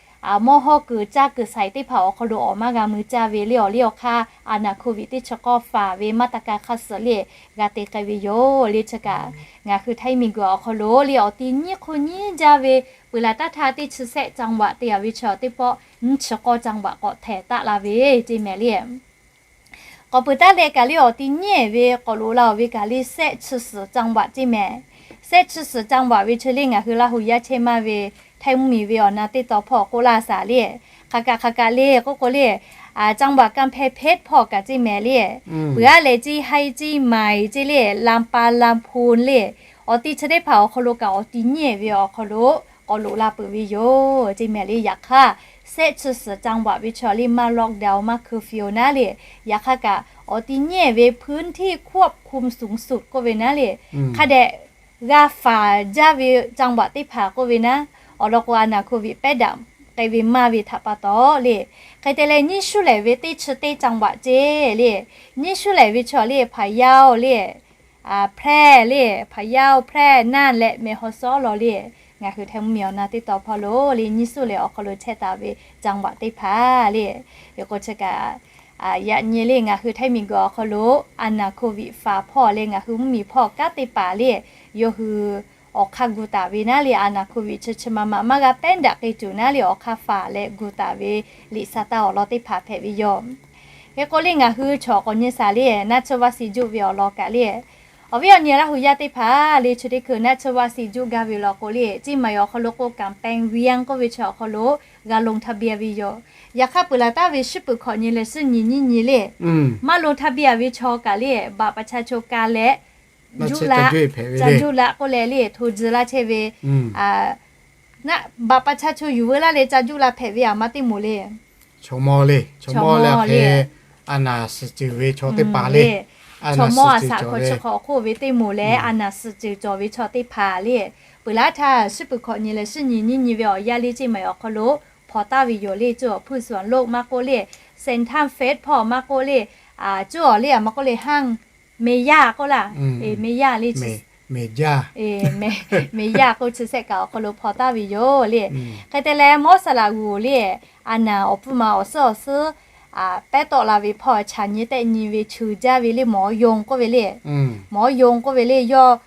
mawˇ hawˇ kuiˬ caˇ kuiˬ shaiˍ teˇ hpaˍ awˬ hk'aw lo awˬ maˇ g'a mui caˇ ve le awˬ liˇ awˬ hk'aˇ, อาณา โควิด teˇ chi k'awˇ faˍ ve มาตรการ hk'a suhˍ le g'a te k'ai ve yoˬ le. Chi kaꞈ ngaˬ hui Htaiˇ miˬguiˬ awˬ hk'aw lo le awˬ ti nyiˉ hk'oˆ nyiˉ jaˇ ve peuˬ laˬ taˉ htaˇ teˇ chi sehˆ จังหวัด te a ve chaw teˇ pawˆ nyiˇ chi k'awˇ จังหวัด k'awꞈ htehˍ taˆ la ve ceˇ mehˍ le. K'awꞈ peuˬ taˉ leh kaꞈ le awˬ ti nyiˉ ve k'awꞈ loꞈ la awˬ ve kaꞈ le sehˆ chi suhˍ จังหวัด ceˇ mehˍ. Sehˆ chi suhˍ จังหวัด ve chi le ngaˬ hui Laˇ huˍ yaˇ chehˇ maˇ ve Htaiˇ mvuhˇmiˬ ve awˬ na teˇ taw hpawˇ k'oˆ laˇ shaˍ le. Hk'aˬ kaꞈ hk'aˬ kaꞈ le k'oˆ k'o le, จังหวัดกำแพงเพชร hpawˇ kaꞈ ceˇ mehˍ le. Peuˬ aˉ lehˬ ceˇ haiˇ ceˇ maiˍ ceˇ le ลำปาง ลำพูน le, awˬ ti chi teˇ hpaˍ awˬ hk'aw lo kaꞈ awˬ ti nyiˉ ve awˬ hk'aw lo k'awꞈ loꞈ la peuˬ ve yoˬ ceˇ mehˍ le. Yaꞈ hk'aˇ sehˆ chi suhˍ จังหวัด ve chaw le maˇ lockdown maˇ curfew naˉ le. Yaꞈ hk'aˇ kaꞈ awˬ ti nyiˉ ve พื้นที่ควบคุมสูงสุด k'oˆ ve naˉ le, hk'a dehꞈ g'a faˍ jaˇ ve จังหวัด teˇ hpaˍ k'oˆ ve naˉ, awˬ lawn k'o อาณา โควิด pehˉ daꞈ k'ai ve maˇ ve htaꞈ pa taw le. Hk'e te leh nyiˇ shuˉ lehˬ ve teˇ chi teˇ จังหวัด ceˇ le. Nyiˇ shuˉ lehˬ ve chaw le พะเยา le, แพร่ le, พะเยา แพร่ น่าน leh แม่ฮ่องสอน law le. Ngaˬ hui Htaiˇ mvuhˇmiˬ awˬ na teˇ taw hpawˇ lo le nyiˇ shuˉ lehˬ awˬ hk'aw lo chehˇ taˍ ve จังหวัด teˇ hpaˍ le. Hk'e k'o chi kaꞈ yaꞈ nyi le ngaˬ hui Htaiˇ miˬguiˬ awˬ hk'aw lo อาณา โควิด faˍ hpawˇ leh ngaˬ hui mvuhˇmiˬ hpawˇ kanˉ teˇ hpaˍ le yawˇ hui awˬ hk'aˇ gu taˍ ve naˉ le อาณา โควิด chi chi ma ma maˇ g'a pehˉ daꞈ k'ai tuˬ naˉ le awˬ hk'aˇ faˍ leh gu taˍ ve liꞈ sa taˇ awˬ lawn teˇ hpaˍ hpehꞈ ve yoˬ. Hk'e k'o le ngaˬ hui chaw k'awꞈ nyi shaˍ le naˆ tsuhˇ vaˆ siˍ juˆ ve awˬ lawn kaꞈ le, awˬ viˉ awˬ nyi Laˇ huˍ yaˇ teˇ hpaˍ le chi teˇ hkui naˆ tsuhˇ vaˆ siˍ juˆ gaˇ ve law k'o le ceˇ maˬ awˬ hk'aw lo k'o กำแพงเพชร k'oˆ ve chaw awˬ hk'aw lo g'a ลงทะเบียน ve yoˬ. Yaꞈ hk'aˇ peuˬ laˬ taˉ ve shiˉ puˍ hkawꞈ nyi leh shiˉ nyi nyiˇ nyi le maˇ ลงทะเบียน ve chaw kaꞈ le บัตรประชาชน ka leh juˆ la, ca juˆ la k'oˆ leh le hto tcuh laˇ chehˇ ve บัตรประชาชน yuˬ veu laˇ leh ca juˆ la hpehꞈ ve aˬ ma teˇ moˍ le. Chaw mawˇ le, chaw mawˇ le hk'e อาณา suhˍ ceuˬ ve chaw teˇ hpaˍ le, chaw mawˇ a shaꞈ hk'aw chi hk'awꞈ hk'oˆ ve teˇ moˍ leh อาณา suhˍ ceuˬ cawˬ ve chaw teˇ hpaˍ le, peuˬ laˇ htaˇ shiˉ puˍ hkawꞈ nyi leh shiˉ nyi nyiˇ nyi ve awˬ yanˇ le ceˇ maˬ awˬ hk'aw lo hpaw taˍ ve yoˬ le. Cuˇ awˬ ผู้ส่วนร่วม maˇ k'oˆ le เซ็นทรัลเฟส hpawˇ maˇ k'oˆ le, cuˇ awˬ le aˬ ma k'oˆ le ห้างเมเยอร์ k'oˆ laˇ, เมเยอร์ le เมเยอร์ k'oˆ chi sehˆ kaꞈ awˬ hk'aw lo hpaw taˍ ve yoˬ le. Hk'e te leh มอสระอุ le อาณา awˬ pfuhˇ ma awˬ suhˉ awˬ suhˉ pehˉ tawˆ la ve hpawˇ chaꞈ nyi tehˆ nyi ve cheuˬ jaˇ ve le หมอ ยง k'oˆ ve le, หมอ ยง k'oˆ ve le yawˇ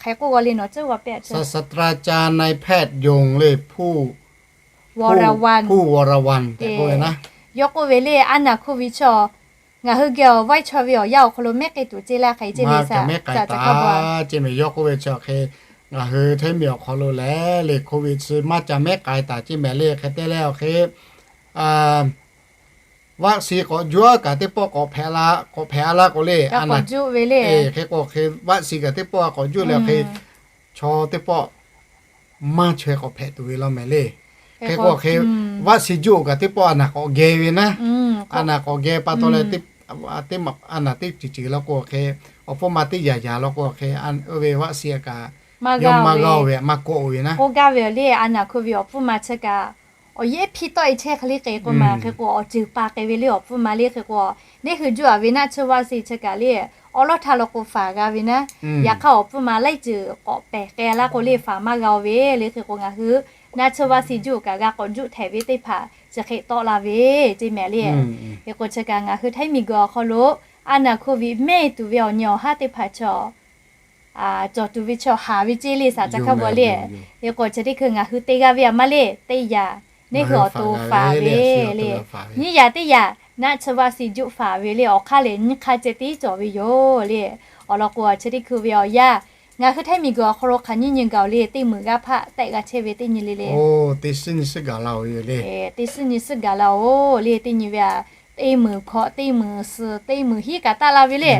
hk'e k'oˆ g'a le nawˬ tcuhˉ g'a pehˆ ศาสตราจารย์นายแพทย์ ยง le ผู้ วรวัน ผู้ วรวัน tehꞈ k'oˆ ve naˉ, yawˇ k'oˆ ve le อาณา โควิด chaw ngaˬ hui geh awˬ vaiˇ chaw ve awˬ yanˇ awˬ hk'aw lo mehˉ k'ai tuˬ ceˇ laˇ hk'e ceˇ le มา saˍ, จะไม่ไกล ca ca hk'a ba ceˇ mehˍ. Yawˇ k'oˆ ve chaw hk'e ngaˬ hui Htaiˇ miˬ awˬ hk'aw lo lehˬ le โควิด chi maˇ ca mehˉ k'ai taˍ ceˇ mehˍ le. Hk'e te leh awˬ hk'e วัคซีน k'awꞈ juˇ kaꞈ teˇ pawˆ k'awꞈ hpehꞈ la, k'awꞈ hpehꞈ a laˇ k'o le, a naˬ juˆ ve le. Hk'e k'o hk'e วัคซีน kaꞈ teˇ pawˆ k'awꞈ juˇ leh hk'e chaw teˇ pawˆ maˇ chaweh k'awꞈ hpehꞈ tuˬ ve law mehˍ le. Hk'e k'o hk'e วัคซีน juˆ kaꞈ teˇ pawˆ a naˬ k'awꞈ geh ve naˉ, a naˬ k'awꞈ geh pa taw leh teˇ, a naˬ teˇ ceuˬ ceuˬ law k'o hk'e, awˬ pfuhˇ ma teˇ yaꞈ yaꞈ law k'o hk'e, oˇ ve วัคซีน kaꞈ yawˇ maˇ g'aˇ ve maˇ kawˆ ve naˉ. K'oˆ gaˇ ve le a naˬ โควิด awˬ pfuhˇ ma chi kaꞈ awˬ yehˉ hpiˇ tawˆ e chehˇ hk'e le k'e k'o maˬ hk'e k'o awˬ ceuˬ pa k'e ve le awˬ pfuhˇ ma le hk'e k'o, neˇ hui juˇ a ve naˆ tsuhˇ วัคซีน chi kaꞈ le awˉ lawˉ htaˇ law k'o faˍ g'a ve naˉ. Yaꞈ hk'aˇ awˬ pfuhˇ ma laiˉ ceuˬ k'awꞈ pehˬ k'ai laˇ k'o le faˍ maˇ g'a ve le hk'e k'o ngaˬ hui naˆ tsuhˇ วัคซีน juˇ kaꞈ g'a k'awꞈ juˆ htehꞈ ve teˇ hpaˍ chi hk'e tawˆ la ve ceˇ mehˍ le. Hk'e k'o chi kaꞈ ngaˬ hui Htaiˇ miˬguiˬ awˬ hk'aw lo a naˬ โควิด mehˆ tuˬ ve awˬ nyi awˬ haˉ teˇ hpaˍ chaw cawˬ tuˬ ve chaw haˍ ve ceˇ le saˍ ca hk'a bvuhꞈ le. Hk'e k'o chi teˇ hkui ngaˬ hui te g'a ve a ma le teˇ yaꞈ, neˇ hui awˬ to faˍ ve le, nyiˇ yaꞈ teˇ yaꞈ naˆ tsuhˇ วัคซีน juˆ faˍ ve le awˬ hk'aˇ lehˬ nyiˇ hk'aˇ ceh tiˉ cawˬ ve yoˬ le. Awˬ lawn k'o chi teˇ hkui ve awˬ yanˇ ngaˬ hui Htaiˇ miˬguiˬ awˬ hk'aw lo hk'aˬ nyiˇ nyi gaˬ-oˬ le, teˇ meunˍ g'aˇ hpaˆ tehˆ g'a chehˇ ve teˇ nyi le le. Teˇ suhˉ nyi suhˉ gaˬ la-oˬ le. Teˇ suhˉ nyi suhˉ gaˬ la-oˬ le, teˇ nyi ve a, teˇ meunˍ hkawꞈ, teˇ meunˍ suhˍ, teˇ meunˍ hiˉ kaꞈ taˆ la ve le.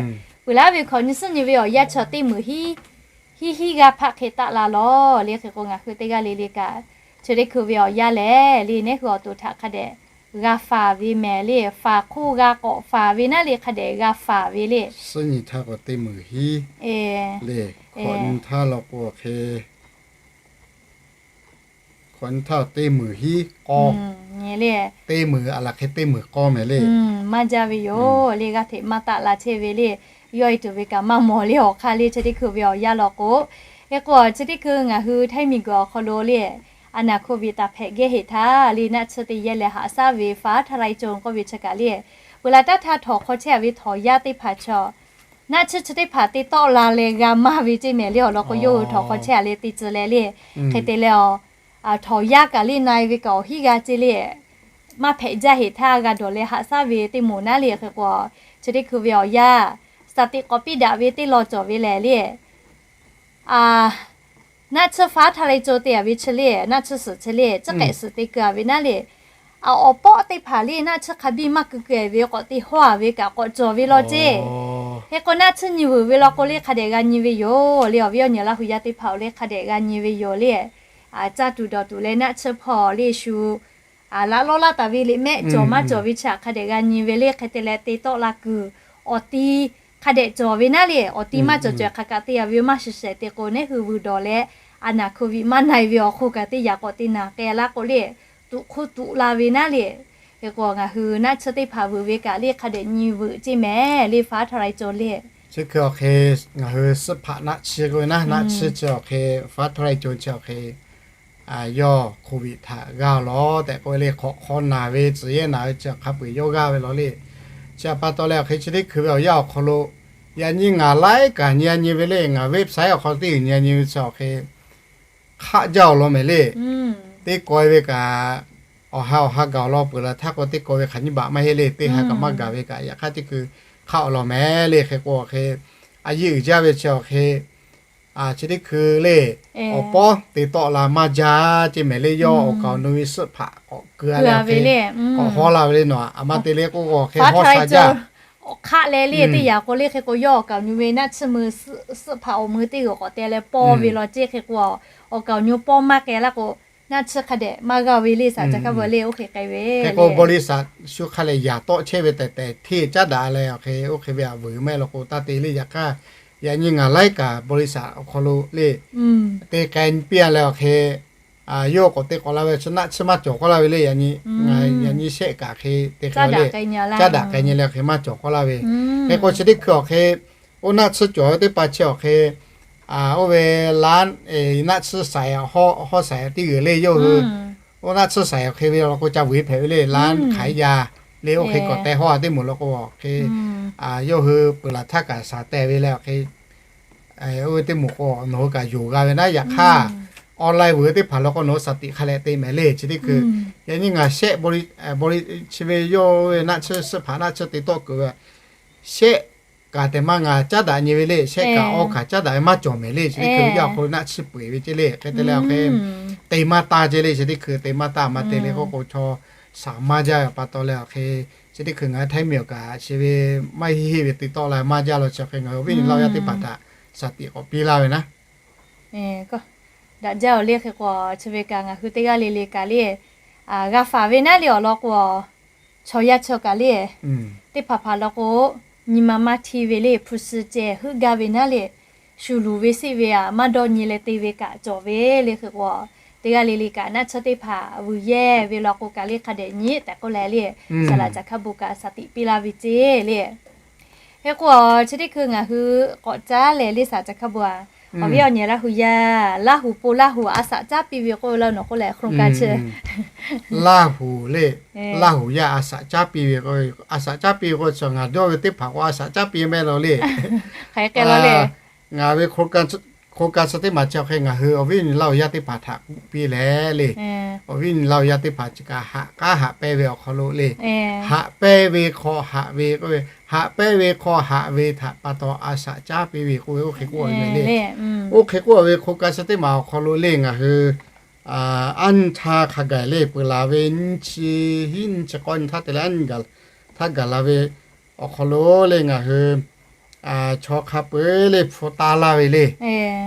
Peuˬ laˇ ve hkawꞈ nyi suhˉ nyi ve awˬ yanˇ chaw teˇ meunˍ hiˉ, hiˉ hiˉ g'aˇ hpaˆ hk'e taˆ la lawˬ le. Hk'e k'o ngaˬ hui teˇ g'aˇ le le kaꞈ Chi teˇ hkui ve awˬ yanˇ lehˬ le, neˉ hui awˬ to htaꞈ hk'a dehꞈ g'a faˍ ve mehˍ le. Faˍ hk'oˆ g'a k'awꞈ faˍ ve naˉ le, hk'a dehꞈ g'a faˍ ve le. Suhˉ nyi htaˇ k'awꞈ teˇ meunˍ hiˉ le. Hkawꞈ nyi htaˇ law k'o hk'e, hkawꞈ nyi htaˇ teˇ meunˍ hiˉ k'awˇ, teˇ meunˍ a laˬ hk'e teˇ meunˍ k'awˇ mehˍ le. Maˇ jaˇ ve yoˬ le. G'aˇ hteꞈ maˇ taˆ la chehˇ ve le. Yawˇ e tuˬ ve kaꞈ maˇ mawˬ le awˬ hk'aˇ le. Chi teˇ hkui ve awˬ yanˇ law k'o, hk'e k'o chi teˇ hkui ngaˬ hui Htaiˇ miˬguiˬ awˬ hk'aw lo le, a naˍ hko viꞈ taˍ hpehꞈ gehˇ heˆ htaˇ le, naˆ tsuhˇ te yehˇ leh haꞈ shaˉ ve faˉ htaˇ lai co k'oˆ ve chi kaꞈ le, peuˬ laˬ taˇ htaˇ htawnˍ hk'aw chehˇ a ve htawnˍ yaˇ teˇ hpaˍ chaw, naˆ tsuhˇ chi teˇ hpaˍ te tawˆ la leh g'a maˇ ve ceˇ mehˍ le. Awˬ lawn k'o, yawˇ hui htawnˍ hk'aw chehˇ a le te tcuh leh le, hk'e te leh, a, htawnˍ yaˇ kaꞈ le na e ve kaꞈ awˬ hinˉ g'a ceˇ le. Maˇ hpehꞈ jaˇ heˆ htaˇ g'a dawˬ leh haꞈ shaˉ ve teˇ moˍ naˉ le. Hk'e k'o, chi teˇ hkui ve awˬ yanˇ, saˍ tiꞈ k'awꞈ piˇ daꞈ ve teˇ law cawˬ ve lehˬ le, a, naˆ tsuhˇ faˉ htaˇ lai co te a ve chi le, naˆ tsuhˇ suhˍ chi le, tcuhˉ k'ehꞈ suhˍ te keu a ve naˉ le, a, awˬ pawˆ teˇ hpaˍ le naˆ tsuhˇ hk'a biˇ maˇ keu keu e ve k'awꞈ te hawˇ a ve kaꞈ k'awꞈ cawˬ ve law ceˇ. Hk'e k'o naˆ tsuhˇ nyi veuꞈ ve law k'o le hk'a dehꞈ g'a nyi ve yoˬ le. Awˬ viˉ awˬ nyi Laˇ huˍ yaˇ teˇ hpaˍ awˬ le hk'a dehꞈ g'a nyi ve yoˬ le. A, caˇ tuˬ dawˬ tuˬ leh naˆ tsuhˇ hpawˇ le shu, a, laꞈ lawˇ laˇ taˍ ve liꞈ mehˆ cawˬ maˇ cawˬ ve chi htaꞈ hk'a dehꞈ g'a nyi ve le. Hk'e te leh te tawˆ la kuiˬ awˬ ti hk'a dehꞈ cawˬ ve naˉ le. Awˬ ti maˇ cawˬ cawˬ hk'aˬ kaꞈ te a ve maˇ shiˍ shehˍ te k'o, neˉ hui vuiˬ dawˬ leh a naˍ hko viꞈ maˇ na e ve awˬ hk'oˆ kaꞈ teˇ yaꞈ k'awꞈ te naˍ k'ai laˇ k'o le, tuꞈ hk'oˆ tuꞈ la ve naˉ le. Hk'e k'o ngaˬ hui naˆ tsuhˇ teˇ hpaˍ vuiˬ ve kaꞈ le hk'a dehꞈ nyi veuꞈ ceˇ mehˍ le, faˉ htaˇ lai co le. Chi hkui awˬ hk'e ngaˬ hui suhˆ hpaꞈ naˆ tsuhˇ k'oˆ ve naˉ, naˆ tsuhˇ chi awˬ hk'e faˉ htaˇ lai co chi awˬ hk'e yawˇ hk'oˍ viꞈ htaꞈ g'a law tehꞈ k'oˆ ve le, hk'awꞈ hk'aw naˬ ve tcuhˍ yehˇ naˬ ve chi hk'a peu-eˬ yawˇ g'aˇ ve law le. Chi htaꞈ pa taw leh awˬ hk'e chi teˇ hkui ve awˬ yanˇ awˬ hk'aw lo yaꞈ nyi ngaˬ laiˉ kaꞈ nyi a nyi ve le, ngaˬ website awˬ hk'aw lo teˇ g'uiˬ nyi a nyi ve chi awˬ hk'e hk'aˆ jaˇ awˬ lawn mehˍ le. Teˇ kawehˇ ve kaꞈ awˬ ha awˬ ha gaˬ awˬ lawn peuˬ laˬ htaˇ k'o, teˇ kawehˇ ve hk'aˬ nyiˇ baꞈ maˇ heˆ le, teˇ ha kaꞈ maˇ gaˬ ve kaꞈ yaꞈ hk'aˇ teˇ hkui hk'aˆ awˬ lawn mehˍ le. Hk'e k'o awˬ hk'e a yeˇ uiˍ jaˇ ve chi awˬ hk'e chi teˇ hkui le, awˬ pawˇ te tawˆ la maˇ jaˇ ceˇ mehˍ le. Yawˇ awˬ kaˍ awˬ nu ve suhˆ hpaꞈ k'awꞈ keu a leh awˬ hk'e k'awꞈ hawˉ la ve le nawˬ, a ma te le k'oˆ k'o awˬ hk'e hawˉ sha jaˇ. Awˬ hk'aˆ leh le teˇ yaꞈ k'o le, hk'e k'o yawˇ awˬ kaˍ awˬ nu ve naˆ tsuhˇ meuˇ suhˆ hpaꞈ awˬ meuˇ teˇ g'uiˬ k'awꞈ te leh pawˇ ve law ceˇ. Hk'e k'o awˬ kaˍ awˬ nu pawˇ maˇ k'ai laˇ k'o naˆ tsuhˇ hk'a dehꞈ maˇ g'a ve le, saˍ ca hkaˇ bvuhꞈ le oˇ hk'e k'ai ve. Hk'e k'o บริษัท shu hk'a leh yaꞈ tawˆ chehˇ ve tehˬ tehˬ hteˇ caˉ daꞈ leh awˬ hk'e oˇ hk'e ve a vuiˬ mehˆ law k'o taˇ te le. Yaꞈ hk'aˇ yaꞈ nyi ngaˬ laiˉ kaꞈ บริษัท awˬ hk'aw lo le te k'ai piˇ a leh awˬ hk'e yawˇ k'awꞈ te k'awꞈ la ve chi naˆ tsuhˇ maˇ cawˬ k'awꞈ la ve le. Yaꞈ nyi ngaˬ yaꞈ nyi shehˆ kaꞈ hk'e te k'ai le, caˉ daꞈ k'ai nyi leh awˬ hk'e maˇ cawˬ k'awꞈ la ve. Hk'e k'o chi teˇ hkui awˬ hk'e oˇ naˆ tsuhˇ cawˬ ve teˇ hpaˍ chi awˬ hk'e oˇ ve ร้าน naˆ tsuhˇ saiˍ hawˉ saiˍ teˇ g'uiˬ le yawˇ hui oˇ naˆ tsuhˇ saiˍ awˬ hk'e ve law k'o ca vuiˬ hpehꞈ ve le, ร้านขายยา le oˇ hk'e k'awꞈ teh hawˉ a teˇ moˍ law k'o awˬ hk'e yawˇ hui peuˬ laˬ htaˇ kaꞈ shaˍ teh ve leh awˬ hk'e oˇ ve teˇ moˍ k'o nawˬ hui kaꞈ yonˍ g'a ve naˉ. Yaꞈ hk'aˇ online vuiˬ teˇ hpaˍ law k'o nawˬ hui shaˍ tiꞈ hk'a leh te mehˍ le. Chi teˇ hkui yaꞈ nyi ngaˬ shehˆ chi ve yawˇ ve naˆ tsuhˇ suhˆ hpaꞈ naˆ tsuhˇ te tawˆ keu ve shehˆ kaꞈ tehˬ maˇ ngaˬ caˉ daꞈ nyi ve le. Shehˆ kaꞈ awˇ kaꞈ caˉ daꞈ ve maˇ cawˬ mehˍ le. Chi teˇ hkui yaˇ awˬ hk'aw lo naˆ tsuhˇ peu eˬ ve ceˇ le. Hk'e te leh awˬ hk'e te maˇ taˇ ceˇ le. Chi teˇ hkui te maˇ taˇ maˇ te le k'oˆ k'o chaw shaˍ maˇ jaˇ ve pa taw leh awˬ hk'e chi teˇ hkui ngaˬ hui Htaiˇ miˬ awˬ kaꞈ chi ve maˇ heˆ heˆ ve te tawˆ la maˇ jaˇ law chi awˬ hk'e ngaˬ hui awˬ viˉ awˬ nyi Laˇ huˍ yaˇ teˇ hpaˍ htaꞈ shaˍ tiꞈ k'awꞈ piˇ laˇ ve naˉ. Daꞈ jaˇ-oˬ le. Hk'e k'o chi ve kaꞈ ngaˬ hui teˇ g'aˇ le le kaꞈ le g'a faˍ ve naˉ le awˬ lawn k'o chaw yaˇ chaw kaꞈ le teˇ hpaˍ hpaˍ law k'o nyi ma maˇ hti ve le, hpu shi ceh heuˆ gaˇ ve naˉ le, shu luˬ ve seˆ ve aꞈ maˇ dawˇ nyi leh te ve kaꞈ cawˬ ve le. Hk'e k'o teˇ g'aˇ le le kaꞈ naˆ tsuhˇ teˇ hpaˍ vuiˬ yehˇ ve law k'o kaꞈ le hk'a dehꞈ nyi tehꞈ k'oˆ leh le, saˍ laꞈ caˬ hk'a bon kaꞈ shaˍ tiꞈ piˇ laˇ ve ceˇ le. Hk'e k'o chi teˇ hkui ngaˬ hui k'awꞈ caˉ leh le saˍ caˬ hk'a bon a, awˬ viˉ awˬ nyi Laˇ huˍ yaˇ, Laˇ huˍ po Laˇ huˍ a shaꞈ caˉ piˇ ve k'oˆ ve laˇ nawˬ k'oˆ leh hk'aw ka chi Laˇ huˍ le, Laˇ huˍ yaˇ a shaꞈ caˉ piˇ ve k'o, a shaꞈ caˉ piˇ ve k'o chi ngaˬ dawˇ ve teˇ hpaˍ k'o a shaꞈ caˉ piˇ mehˆ law le. Ngaˬ ve โครงการ chi teˇ maˬ chi awˬ hk'e ngaˬ hui awˬ viˉ awˬ nyi Laˇ huˍ yaˇ teˇ hpaˍ htaꞈ k'oˆ piˇ leh le, awˬ viˉ awˬ nyi Laˇ huˍ yaˇ teˇ hpaˍ chi kaꞈ haꞈ k'aˉ haꞈ pehnˇ ve awˬ hk'aw lo le, haꞈ pehnˇ ve hk'aw haꞈ ve k'oˆ ve, haꞈ pehnˇ ve hk'aw haꞈ ve htaꞈ pa taw a shaꞈ caˉ piˇ ve k'oˆ ve oˇ hk'e k'oˆ ve le. Oˇ hk'e k'oˆ ve โครงการ chi teˇ maˬ awˬ hk'aw lo le ngaˬ hui aˉ nyi htaˇ hk'a gaˬ le peuˬ laˬ ve nyiˇ chi hiˉ nyiˇ chi k'awˇ nyi htaˇ te leh aˉ nyi gaˬ htaˇ gaˬ la ve awˬ hk'aw lo le ngaˬ hui chaw hk'a peu-eˬ le hpu taˇ laˇ ve le.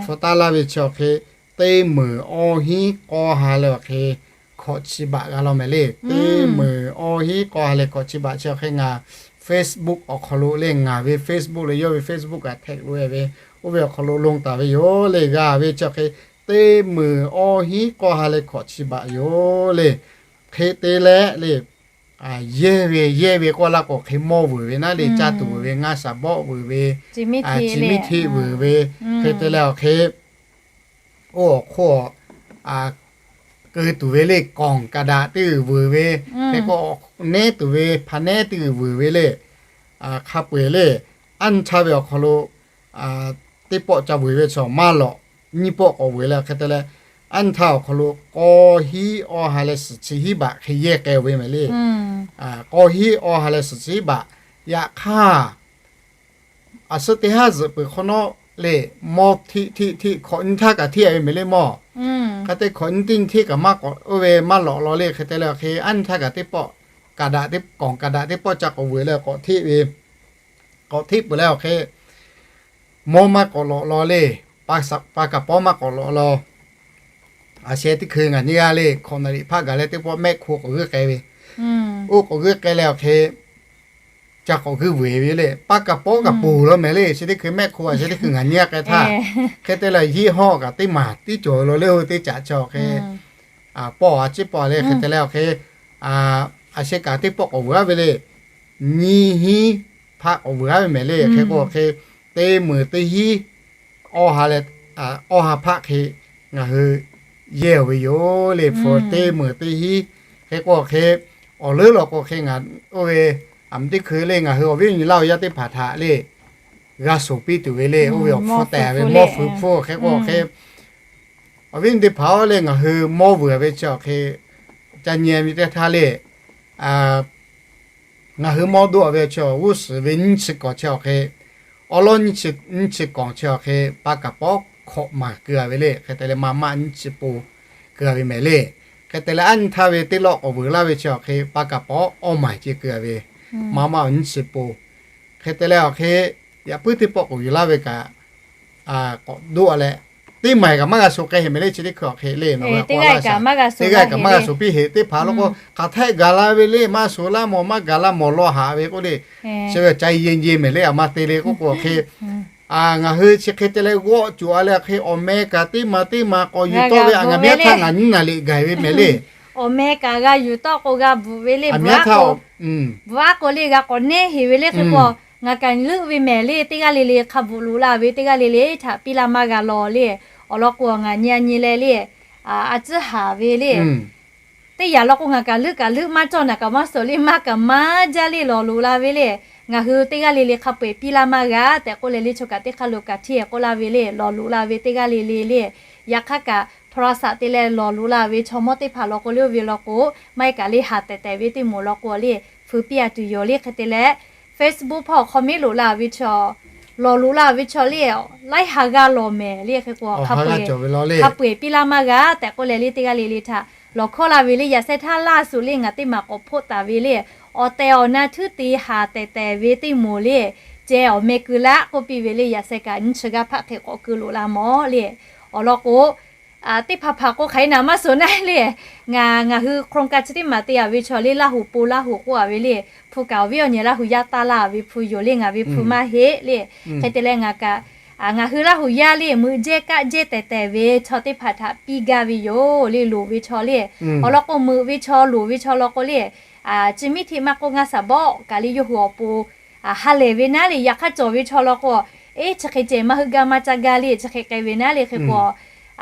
Hpu taˇ laˇ ve chi awˬ hk'e teˇ meunˍ awˇ hinˉ k'awˇ ha leh awˬ hk'e hkawꞈ chi baꞈ g'a law mehˍ le. Teˇ meunˍ awˇ hinˉ k'awˇ ha leh hkawꞈ chi baꞈ chi awˬ hk'e ngaˬ Facebook awˬ hk'aw lo le, ngaˬ ve Facebook le, yawˇ ve Facebook kaꞈ hteꞈ loꞈ-e ve, oˇ ve awˬ hk'aw lo lonˉ taˍ ve yoˬ le. G'a ve chi awˬ hk'e teˇ meunˍ awˇ hinˉ k'awˇ ha leh hkawꞈ chi baꞈ yoˬ le. Hk'e te leh le, yehˇ ve yehˇ ve k'oˆ laˇ k'o hk'e mawˇ vuiˬ ve naˉ le, caˇ tuˬ vuiˬ ve, ngaˇ shaˍ bawˆ vuiˬ ve, chi miˉ hteˇ vuiˬ ve, hk'e te leh awˬ hk'e oˇ awˬ hk'oˆ keu tuˬ ve le, kawˬ kaꞈ daꞈ teˇ g'uiˬ vuiˬ ve, hk'e k'o nehˉ tuˬ ve hpa nehˉ teˇ g'uiˬ vuiˬ ve le. Hk'a peu-eˬ le, anˇ htaˇ ve awˬ hk'aw lo teˇ pawˆ ca vuiˬ ve chaw maˇ lawꞈ, nyiˇ pawˆ k'awꞈ vuiˬ leh hk'e te leh, anˇ htaˇ awˬ hk'aw lo k'awˇ hinˉ awˇ ha leh suhˍ chi hinˉ baꞈ hk'e yehˇ k'ai-o ve mehˍ le. K'awˇ hinˉ awˇ ha leh suhˍ chi hinˉ baꞈ. Yaꞈ hk'aˇ, aˬ suhˉ teˇ haˉ zuhꞈ peuˬ hk'awꞈ nawˉ le, mawˇ hteˆ hteˆ hteˆ hkawꞈ nyiˇ htaˇ kaꞈ hteˆ ve mehˍ le mawˇ. Hk'e te hkawꞈ nyiˇ teˇ nyi hteˆ kaꞈ maˇ k'awꞈ oˇ ve maˇ lawꞈ law le. Hk'e te leh awˬ hk'e anˇ htaˇ kaꞈ teˇ pawˆ kaꞈ daꞈ teˇ kawˬ kaꞈ daꞈ teˇ pawˆ ca k'awꞈ vuiˬ leh k'awꞈ hteˆ ve, k'awꞈ hteˆ peuˬ leh awˬ hk'e mawˇ maˇ k'awꞈ lawꞈ law le. Pa kaˍ pawˇ maˇ k'awꞈ lawꞈ law. Aˬ sheh teˇ hkui ngaˬ nyiˇ g'aˇ le hkawꞈ naˍ riˍ hpaˆ gaˬ leh teˇ pawˆ mehˆ hk'oˆ k'awꞈ g'uiˇ k'ai ve, oˇ k'awꞈ g'uiˇ k'ai leh awˬ hk'e ca k'awꞈ g'uiˇ vuiˬ ve le. Pa kaˍ pawˇ kaꞈ ponˬ law mehˍ le. Sheh teˇ hkui mehˆ hk'oˆ, aˬ sheh teˇ hkui ngaˬ nyiˇ g'aˇ k'ai htaˇ, hk'e te leh yehˇ hawˇ kaꞈ teˇ maˬ tiˉ cawˬ law le. Oˇ teˇ caꞈ chi awˬ hk'e pawˆ a ciˉ pawˆ le. Hk'e te leh awˬ hk'e aˬ sheh kaꞈ teˇ pawˆ k'awꞈ vuiˬ aˉ ve le. Nyiˇ hinˉ hpaˆ k'awꞈ vuiˬ aˉ ve mehˍ le. Hk'e k'o awˬ hk'e teˇ meunˍ teˇ hinˉ awˇ ha leh awˇ ha hpaˆ hk'e ngaˬ hui yehˇ-oˬ ve yoˬ le. Hpu teˇ meunˍ teˇ hinˉ hk'e k'o awˬ hk'e awˬ leuˉ law k'o hk'e ngaˬ oˇ ve aˬ miˍ teˇ hkui le ngaˬ hui awˬ viˉ awˬ nyi laˇ awˬ yaˇ teˇ hpaˍ htaꞈ le g'a shoˍ piˇ tuˬ ve le. Oˇ ve awˬ hpfuhˇ tehꞈ ve mawˇ feu hpfuhˇ hk'e k'o awˬ hk'e awˬ viˉ teˇ hpaˍ-oˬ le, ngaˬ hui mawˇ vuiˬ ve chi awˬ hk'e ca nyi ve teˇ htaˇ le, ngaˬ hui mawˇ doˆ ve chi g'uˇ suhˍ ve nyiˇ chi kawˬ chi awˬ hk'e, awˉ lawˉ nyiˇ chi kawˬ chi awˬ hk'e pa kaˍ pawˉ hkawꞈ maˬ keu-a ve le. Hk'e te leh maˇ maˆ nyiˇ chi po keu-a ve mehˍ le. Hk'e te leh aˉ nyi htaˇ ve teˇ lawˆ k'awꞈ vuiˬ laˇ ve chi awˬ hk'e pa kaˍ pawˉ awˇ maˬ ce keu-a ve, maˇ maˆ awˬ nyiˇ chi po. Hk'e te leh awˬ hk'e yaꞈ puiˉ teˇ pawˆ k'awꞈ vuiˬ laˇ ve kaꞈ k'awꞈ doˆ-a leh, teˇ maˬ kaꞈ maˇ g'a shoˍ k'ai heˍ mehˍ le. Chi teˇ hkui awˬ hk'e le, teˇ g'aˇ kaꞈ maˇ g'a shoˍ piˇ heˍ teˇ hpaˍ law k'o, hk'aˬ htaˆ gaˬ la ve le, maˇ shoˍ laˇ mawˬ maˇ gaˬ la mawˬ law haꞈ ve k'oˆ le. Chi ve ca ye ye mehˍ le, aˬ ma te le k'oˆ k'o awˬ hk'e, ngaˬ hui chi hk'e te leh g'awˆ cuˬ-a leh awˬ hk'e awˬ meh kaꞈ teˇ maˬ teˇ maˬ k'awꞈ yuˬ tawˆ ve, ngaˬ miˇ htaˇ ngaˬ nyiˇ naˍ liꞈ gaˬ ve mehˍ le. Awˬ meh kaꞈ g'a yuˬ tawˆ k'o g'a bvuhꞈ ve le, bvuhꞈ aˉ k'o le g'a k'awꞈ neˇ heˍ ve le. Hk'e k'o ngaˬ kaꞈ leuˆ ve mehˍ le. Teˇ g'aˇ le le hk'a bvuhꞈ loꞈ la ve teˇ g'aˇ le le htaꞈ piˇ laˇ maˇ g'a law le. Awˬ lawn k'o ngaˬ nyi a nyi leh le, a tcuhˉ haˍ ve le. Teˇ yanˇ law k'o ngaˬ kaꞈ leuˆ kaꞈ leuˆ maˇ cawˇ, naˬ kaꞈ maˇ suhˍ le, maˇ kaꞈ maˇ jaˇ le, lawˬ loꞈ la ve le. Ngaˬ hui teˇ g'aˇ le le hk'a peu-eˬ piˇ laˇ maˇ g'a tehꞈ k'oˆ leh le, chaw kaꞈ teˇ hk'aˇ lo kaꞈ hteˇ k'oˆ laˇ ve le, lawˬ loꞈ la ve teˇ g'aˇ le le le. Yaꞈ hk'aˇ kaꞈ โทรศัพท์ te leh lawˬ loꞈ la ve chaw mawˇ teˇ hpaˍ law k'o le, oˇ ve law k'o maˇ heˆ kaꞈ le haˍ tehˬ tehˬ ve teˇ moˍ law k'o le, hpui piˇ-a tuˬ yoˬ le. Hk'e te leh Facebook hpawˇ คอมเมนต์ loꞈ la ve chaw, lawˬ loꞈ la ve chaw le, laiˉ ha g'aˇ lawˬ mehˍ le. Hk'e k'o hk'a peu-eˬ piˇ laˇ maˇ g'a tehꞈ k'oˆ leh le, teˇ g'aˇ le le htaꞈ lawˬ hkawˇ la ve le. Yaꞈ sheh htaˇ laˇ suhˍ le ngaˬ teˇ maˬ k'awꞈ hpoˆ taˍ ve le, awˬ tehˬ awˬ na htuˉ te haˍ tehˬ tehˬ ve teˇ moˍ le, ceh awˬ meh keu laˇ k'oˆ piˇ ve le. Yaꞈ sheh kaꞈ nyiˇ chi g'aˇ hpaˆ hk'e k'awꞈ keu loꞈ la mawˬ le. Awˬ lawn k'o, teˇ hpaˍ hpaˍ k'o hk'aˬ hk'e naˬ maˇ suhˍ naˉ le, ngaˬ ngaˬ hui โครงการ chi teˇ maˬ te-a ve chaw le, Laˇ huˍ po Laˇ huˍ k'oˆ-a ve le, hpu kaꞈ awˬ viˉ awˬ nyi Laˇ huˍ yaˇ taˇ laˇ ve hpu yoˬ le, ngaˬ ve hpu maˇ heˆ le. Hk'e te leh ngaˬ kaꞈ ngaˬ hui Laˇ huˍ yaˇ le meuꞈ jehˇ kaˆ jehˇ tehˬ tehˬ ve chaw teˇ hpaˍ htaꞈ piˇ gaˇ ve yoˬ le, loˍ ve chaw le. Awˬ lawn k'o meuꞈ ve chaw loˍ ve chaw law k'o le, chi miˉ hteˇ maˇ k'oˆ ngaˇ shaˍ bawˆ kaꞈ le yawˇ hui awˬ pon ha lehˬ ve naˉ le. Yaꞈ hk'aˇ cawˬ ve chaw law k'o, eˉ chi hk'e ceh maˇ heuˆ gaˇ maˇ caˇ gaˇ le, chi hk'e k'ai ve naˉ le. Hk'e k'o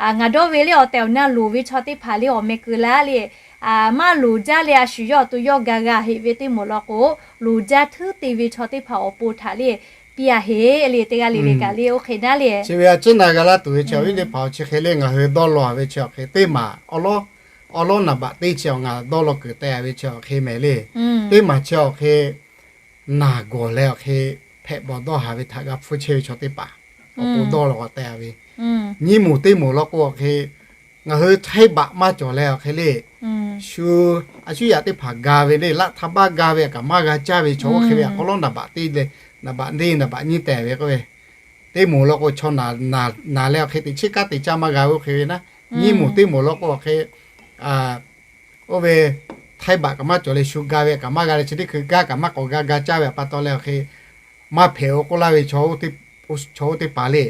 ngaˬ dawˇ ve le, awˬ tehˬ awˬ na loˍ ve chaw teˇ hpaˍ le awˬ meh keu laˇ le, maˇ loˍ jaˇ leh a shu yawˇ awˬ to yawˇ ga g'a heˆ ve teˇ moˍ law k'o, loˍ jaˇ htuˉ te ve chaw teˇ hpaˍ awˬ pon htaꞈ le piˇ-a heˆ le. Teˇ g'aˇ le le kaꞈ le oˇ hk'e naˉ le. Chi ve a ciˉ na g'a laˇ tuˬ ve chi awˬ viˉ teˇ hpaˍ-oˬ, chi hk'e le ngaˬ hui dawˇ law-a ve chi awˬ hk'e teˇ maˬ awˬ lawˉ, awˬ lawˉ naˍ baꞈ teˇ chi awˬ ngaˬ dawˇ law kuiˬ teh-a ve chi awˬ hk'e mehˍ le. Teˇ maˬ chi awˬ hk'e naˬ gawˬ leh awˬ hk'e hpehꞈ bawˬ dawˇ haˍ ve htaꞈ g'a hpfuhˇ chehˇ ve chaw teˇ hpaˍ awˬ pon dawˇ law k'awꞈ teh-a ve. Nyiˇ moˍ teˇ moˍ law k'o awˬ hk'e ngaˬ hui htaiˇ baꞈ maˇ cawˬ leh awˬ hk'e le, shu a shu yaꞈ teˇ hpaˍ ga ve le, laˆ htaˇ baˆ ga ve kaꞈ maˇ g'a caˇ ve chaw oˇ hk'e ve awˬ hk'aw lawˉ naˍ baꞈ teˇ le, naˍ baꞈ teˇ naˍ baꞈ nyiˇ teh ve k'oˆ ve, teˇ moˍ law k'o, chaw naˍ leh awˬ hk'e teꞈ chiˉ kanˉ te caˇ maˇ g'a ve oˇ hk'e ve naˉ. Nyiˇ moˍ teˇ moˍ law k'o awˬ hk'e, oˇ ve htaiˇ baꞈ kaꞈ maˇ cawˬ leh shu ga ve kaꞈ maˇ g'a leh, chi teˇ hkui kanˉ kaꞈ maˇ k'awꞈ g'a ga caˇ ve pa taw leh awˬ hk'e, maˇ hpehꞈ-o k'oˆ laˇ ve chaw oˇ teˇ paˍ le.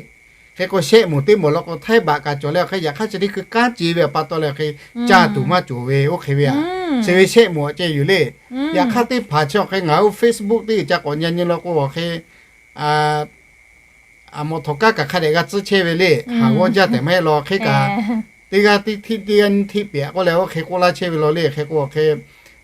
Hk'e k'o shehˆ moˍ teˇ moˍ law k'o htaiˇ baꞈ kaꞈ cawˬ leh awˬ hk'e, yaꞈ hk'aˇ chi teˇ hkui kanˉ ce ve pa taw leh awˬ hk'e, caˇ tuˬ maˇ cawˬ ve oˇ hk'e ve aꞈ. Chi ve shehˆ moˍ aꞈ ceh yoˬ le. Yaꞈ hk'aˇ teˇ hpaˍ chi awˬ hk'e ngaˬ hui Facebook teˇ g'uiˬ ca k'awꞈ nyi nyi law k'o awˬ hk'e, aˬ mawꞈ htawnˍ kanˉ kaꞈ hk'a dehꞈ g'a tcuhˉ chehˇ ve le. Haˍ g'awˇ jaˇ tehꞈ maˇ heˆ law hk'e kaꞈ, teˇ g'aˇ tiˉ tiˉ teˇ g'aˇ nyiˇ hteˆ pehꞈ k'oˆ leh oˇ hk'e k'oˆ laˇ chehˇ ve law le. Hk'e k'o awˬ hk'e,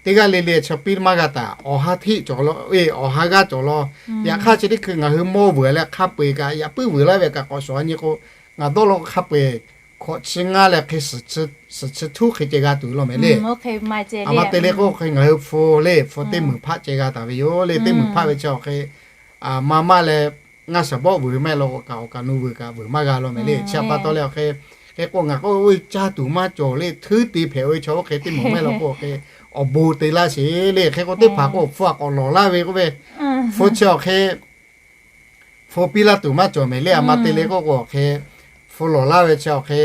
teˇ g'aˇ le le chaw piˇ maˇ g'a taˍ. Awˬ ha hteˆ cawˬ law, awˬ ha g'aˇ cawˬ law. Yaꞈ hk'aˇ chi teˇ hkui ngaˬ hui mawˇ vuiˬ leh hk'a peu-eˬ kaꞈ yaꞈ puiˉ vuiˬ laˇ ve kaꞈ k'awꞈ shawˍ nyi k'o, ngaˬ dawˇ law k'o hk'a peu-eˬ hkawꞈ chi ngaˇ leh hk'e suhˍ chi htuˉ hk'e ceh g'a tuˬ law mehˍ le. Aˬ ma te le k'o hk'e ngaˬ hui hpu le hpu teˇ meunˍ hpaˆ ceh g'a taˍ ve yoˬ le. Teˇ meunˍ hpaˆ ve chi awˬ hk'e, maˇ maˇ leh ngaˇ shaˍ bawˆ vuiˬ maˇ heˆ law k'o kaꞈ awˬ kaˍ nu vuiˬ kaꞈ vuiˬ maˇ g'a law mehˍ le. Chi pa taw leh awˬ hk'e, hk'e k'o ngaˬ k'oˆ ve caˇ tuˬ maˇ cawˬ le, htuˉ te hpehꞈ ve chaw oˇ hk'e teˇ moˍ maˇ heˆ law k'o awˬ hk'e, awˬ bon te laˇ sheˍ le. Hk'e k'o teˇ hpaˍ k'o hpu aꞈ k'awꞈ lawˬ laˇ ve k'oˆ ve, hpu chi awˬ hk'e hpu piˇ laˇ tuˬ maˇ cawˬ mehˍ le. Aˬ ma te le k'o k'o awˬ hk'e, hpu lawˬ laˇ ve chi awˬ hk'e,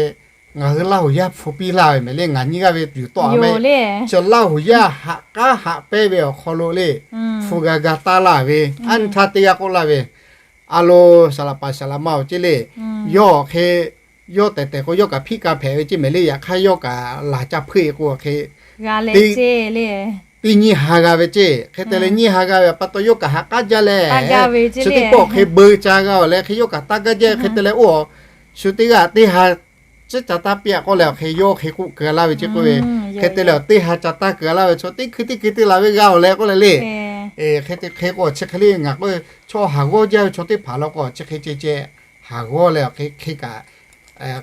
ngaˬ hui Laˇ huˍ yaˇ hpu piˇ laˇ ve mehˍ le. Ngaˬ nyi g'aˇ ve yuˬ tawˆ a ve, chi Laˇ huˍ yaˇ haꞈ k'aˉ haꞈ pehnˇ ve awˬ hk'aw lo le, hpu g'a ga taˇ laˇ ve, aˉ nyi htaˇ teˇ g'aˇ k'oˆ laˇ ve, a lo, saˍ laꞈ paˍ saˍ laꞈ ma awˬ ceˇ le, yawˇ awˬ hk'e, yawˇ tehˬ tehˬ k'o yawˇ kaꞈ hpiˆ ka hpehꞈ ve ceˇ mehˍ le. Yaꞈ hk'aˇ yawˇ kaꞈ laˬ ca hpuiˇ k'o awˬ hk'e, teˇ nyiˇ ha g'a ve ceˇ. Hk'e te leh nyiˇ ha g'a ve pa taw yawˇ kaꞈ haꞈ k'aˉ jaˇ leh, chi teˇ pawˆ hk'e beu ca g'a awˬ leh hk'e yawˇ kaꞈ taˇ gaˇ jaˇ. Hk'e te leh oˇ, shu teˇ g'aˇ teˇ ha ciˉ ca taˇ piˇ-a k'oˆ leh awˬ hk'e yawˇ hk'e k'oˆ keu laˇ ve ceˇ k'oˆ ve, hk'e te leh teˇ ha ca taˇ keu laˇ ve chaw teˇ hkui teˇ hkui teˇ la ve g'a awˬ leh k'oˆ leh le. Hk'e te hk'e k'o chi hk'e le ngaˬ k'o, chaw haˍ g'awˇ jaˇ ve chaw teˇ hpaˍ law k'o chi hk'e ceh ceh haˍ g'awˇ leh awˬ hk'e hk'e kaꞈ,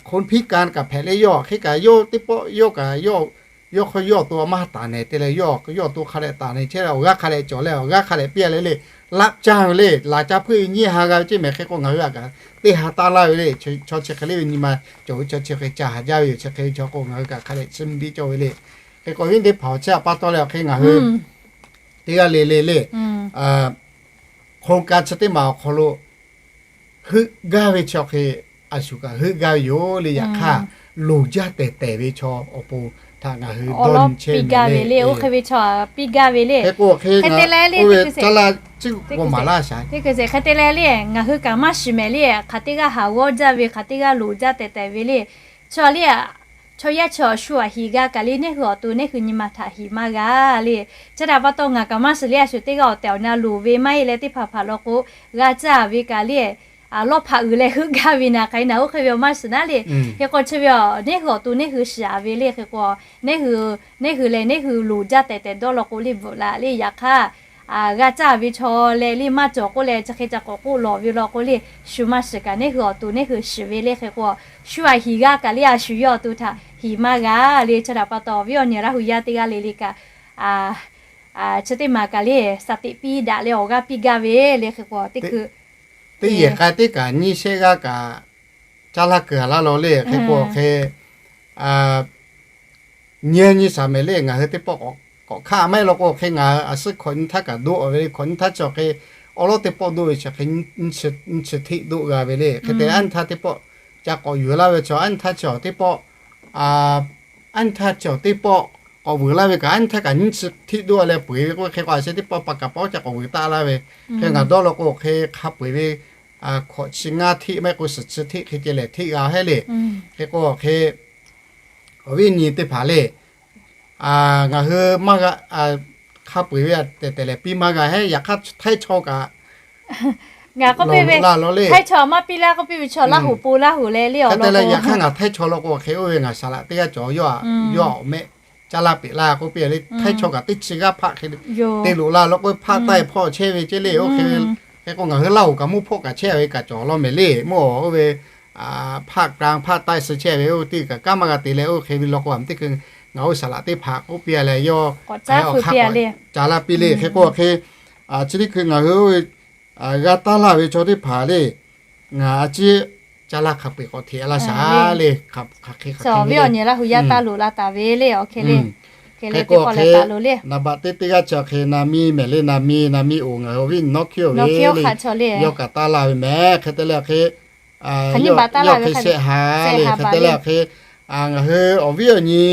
hk'oˆ hpiˇ ka kaꞈ hpehꞈ le. Yawˇ hk'e kaꞈ yawˇ teˇ pawˆ yawˇ kaꞈ yawˇ, yawˇ hk'aw yawˇ awˬ to maˇ taˍ nehˬ te leh yawˇ, yawˇ awˬ to hk'a dehꞈ taˍ nehˬ chehˇ leh awˬ g'aˇ hk'a dehꞈ cawˬ leh awˬ g'aˇ hk'a dehꞈ piˇ leh le, laꞈ caˇ ve le, laꞈ ca hpuiˇ ve nyiˇ ha g'a ve ceˇ mehˍ. Hk'e k'o ngaˬ hui kaꞈ teˇ ha taˇ laˇ ve le. Chaw chi hk'e le ve nyi ma cawˬ ve chaw chi hk'e ca haˍ jaˇ ve yoˬ. Chi hk'e ve chaw k'o ngaˬ hui kaꞈ hk'a dehꞈ chi mvuh biˇ cawˇ ve le. Hk'e k'o viˉ teˇ hpaˍ awˬ chi pa taw leh awˬ hk'e ngaˬ hui teˇ g'aˇ le le le, hk'aw ka chi teˇ maˬ awˬ hk'aw lo heuˆ gaˇ ve chaw hk'e, a shu kaꞈ heuˆ gaˇ ve yoˬ le. Yaꞈ hk'aˇ, loˍ jaˇ tehˬ tehˬ ve chaw awˬ pon htaꞈ ngaˬ hui dawˇ nyi chehˇ ve le. Oˇ hk'e ve chaw piˇ gaˇ ve le. Hk'e k'o hk'e te leh le, oˇ ve caˇ laˇ ciˉ k'o maˍ laˇ shaˍ. Hk'e te leh le, ngaˬ hui kaꞈ maˇ shiˍ mehˍ le. Hk'aˬ teˇ g'aˇ haˍ g'awˇ jaˇ ve, hk'aˬ teˇ g'aˇ loˍ jaˇ tehˬ tehˬ ve le. Chaw le, chaw yaˇ chaw shu aꞈ hiˍ g'a kaꞈ le, neˇ hui awˬ to neˇ hui nyi ma htaꞈ hiˍ maˇ g'a le. Chi htaꞈ pa taw ngaˬ kaꞈ maˇ shiˍ le. A shu teˇ g'aˇ awˬ tehˬ awˬ na loˍ ve maˇ heˆ leh teˇ hpaˍ hpaˍ law k'o, g'a caˇ ve kaꞈ le, lawˇ hpaꞈ uiˍ leh heuˆ gaˇ ve naˍ hk'aˬ hk'e naˍ oˇ hk'e ve awˬ maˇ shiˍ naˉ le. Hk'e k'o chi ve a neˇ hui awˬ to neˇ hui shiˍ ve le. Hk'e k'o neˇ hui, neˇ hui leh neˇ hui loˍ jaˇ tehˬ tehˬ dawˇ law k'o le bvuhꞈ la le. Yaꞈ hk'aˇ, g'a caˇ ve chaw leh le maˇ cawˬ k'oˆ leh chi hk'e ca k'awꞈ k'oˆ lawˬ ve law k'o le, shu maˇ shiˍ kaꞈ neˇ hui awˬ to neˇ hui shiˍ ve le. Hk'e k'o shu aꞈ hiˍ g'a kaꞈ le, a shu yawˇ awˬ to htaꞈ hiˍ maˇ g'a le. Chi htaꞈ pa taw viˉ awˬ nyi Laˇ huˍ yaˇ teˇ g'aˇ le le kaꞈ, chi teˇ maˬ kaꞈ le shaˍ teꞈ piˇ daꞈ leh awˬ g'aˇ piˇ gaˇ ve le. Hk'e k'o teˇ hkui teˇ yehˬ k'a teˇ kaꞈ nyiˇ shehˆ g'aˇ kaꞈ caˇ laˇ keu a laˇ law le. Hk'e k'o hk'e nyi nyi shaˍ mehˍ le. Ngaˬ hui teˇ pawˆ k'awꞈ hk'aˆ maˇ heˆ law k'o hk'e ngaˬ hui a suhˉ hkawꞈ nyi htaˇ kaꞈ doˆ ve le. Hkawꞈ nyi htaˇ chi awˬ hk'e awˉ lawˉ teˇ pawˆ doˆ ve chi hk'e nyi chi hteˆ doˆ g'a ve le. Hk'e te aˉ nyi htaˇ teˇ pawˆ ca k'awꞈ yuˬ laˇ ve chaw aˉ nyi htaˇ chi teˇ pawˆ, aˉ nyi htaˇ chi teˇ pawˆ k'awꞈ vuiˬ laˇ ve kaꞈ aˉ nyi htaˇ kaꞈ nyi chi hteˆ doˆ leh peu eˬ ve k'o hk'e k'o a sheh teˇ pawˆ pa kaꞈ pawˆ ca k'awꞈ vuiˬ taˆ laˇ ve. Hk'e ngaˬ dawˇ law k'o hk'e hk'a peu eˬ ve hkawꞈ chi ngaˇ hteˆ maˇ heˆ k'o suhˍ chi hteˆ hk'e ceh lehˬ hteˆ g'a hehˉ le. Hk'e k'o hk'e awˬ viˉ nyi teˇ hpaˍ le, ngaˬ hui maˇ g'a hk'a peu eˬ ve tehˬ tehˬ lehˬ piˇ maˇ g'a hehˉ. Yaꞈ hk'aˇ htaiˇ chaw kaꞈ ngaˬ k'oˆ piˇ ve, htaiˇ chaw maˇ piˇ laˇ k'oˆ piˇ ve chaw Laˇ huˍ po Laˇ huˍ leh le awˬ lawn k'o, yaꞈ hk'aˇ ngaˬ htaiˇ chaw law k'o hk'e oˇ ve ngaˬ shaˍ laꞈ teˇ g'aˇ cawˬ yawˇ, yawˇ awˬ mehˆ caˇ laˇ peꞈ laˇ k'oˆ piˇ le. Htaiˇ chaw kaꞈ teˇ chi g'aˇ hpaˆ hk'e te loꞈ la law k'o hpaˆ taˆ hpawˇ chehˇ ve ceˇ le. Oˇ hk'e ve hk'e k'o ngaˬ hui Laˇ huˍ kaꞈ mvuhˇ hpawˆ kaꞈ chehˇ ve kaꞈ cawˬ law mehˍ le. Mvuhˇ oˇ ve hpaˆ ka hpaˆ taˆ suh chehˇ ve oˇ teˇ kaꞈ kanˉ maˇ g'a te leh oˇ hk'e ve law k'o a teˇ hkui ngaˬ hui shaˍ laꞈ teˇ hpaˍ k'oˆ piˇ leh yawˇ hk'aˬ hk'e ca laˇ piˇ le. Hk'e k'o hk'e chi teˇ hkui ngaˬ hui g'a taˇ laˇ ve chaw teˇ hpaˍ le, ngaˬ a ciˉ caˇ laˇ hk'a peu eˬ k'awꞈ hteꞈ laˇ shaˍ le. Hk'aˬ hk'e hk'aˬ hk'e ve awˬ nyi Laˇ huˍ yaˇ taˇ loꞈ la taˍ ve le awˬ hk'e le. Hk'e k'o hk'e, naˍ baꞈ teˇ teˇ g'aˇ chi awˬ hk'e naˍ miˇ mehˍ le, naˍ miˇ, naˍ miˇ oˬ ngaˬ hui awˬ viˉ nyi nawˉ hkiˉ oˬ ve le, yawˇ kaꞈ taˇ laˇ ve mehˍ. Hk'e te leh awˬ hk'e, yawˇ hk'e shehˆ ha le. Hk'e te leh awˬ hk'e, ngaˬ hui awˬ viˉ awˬ nyi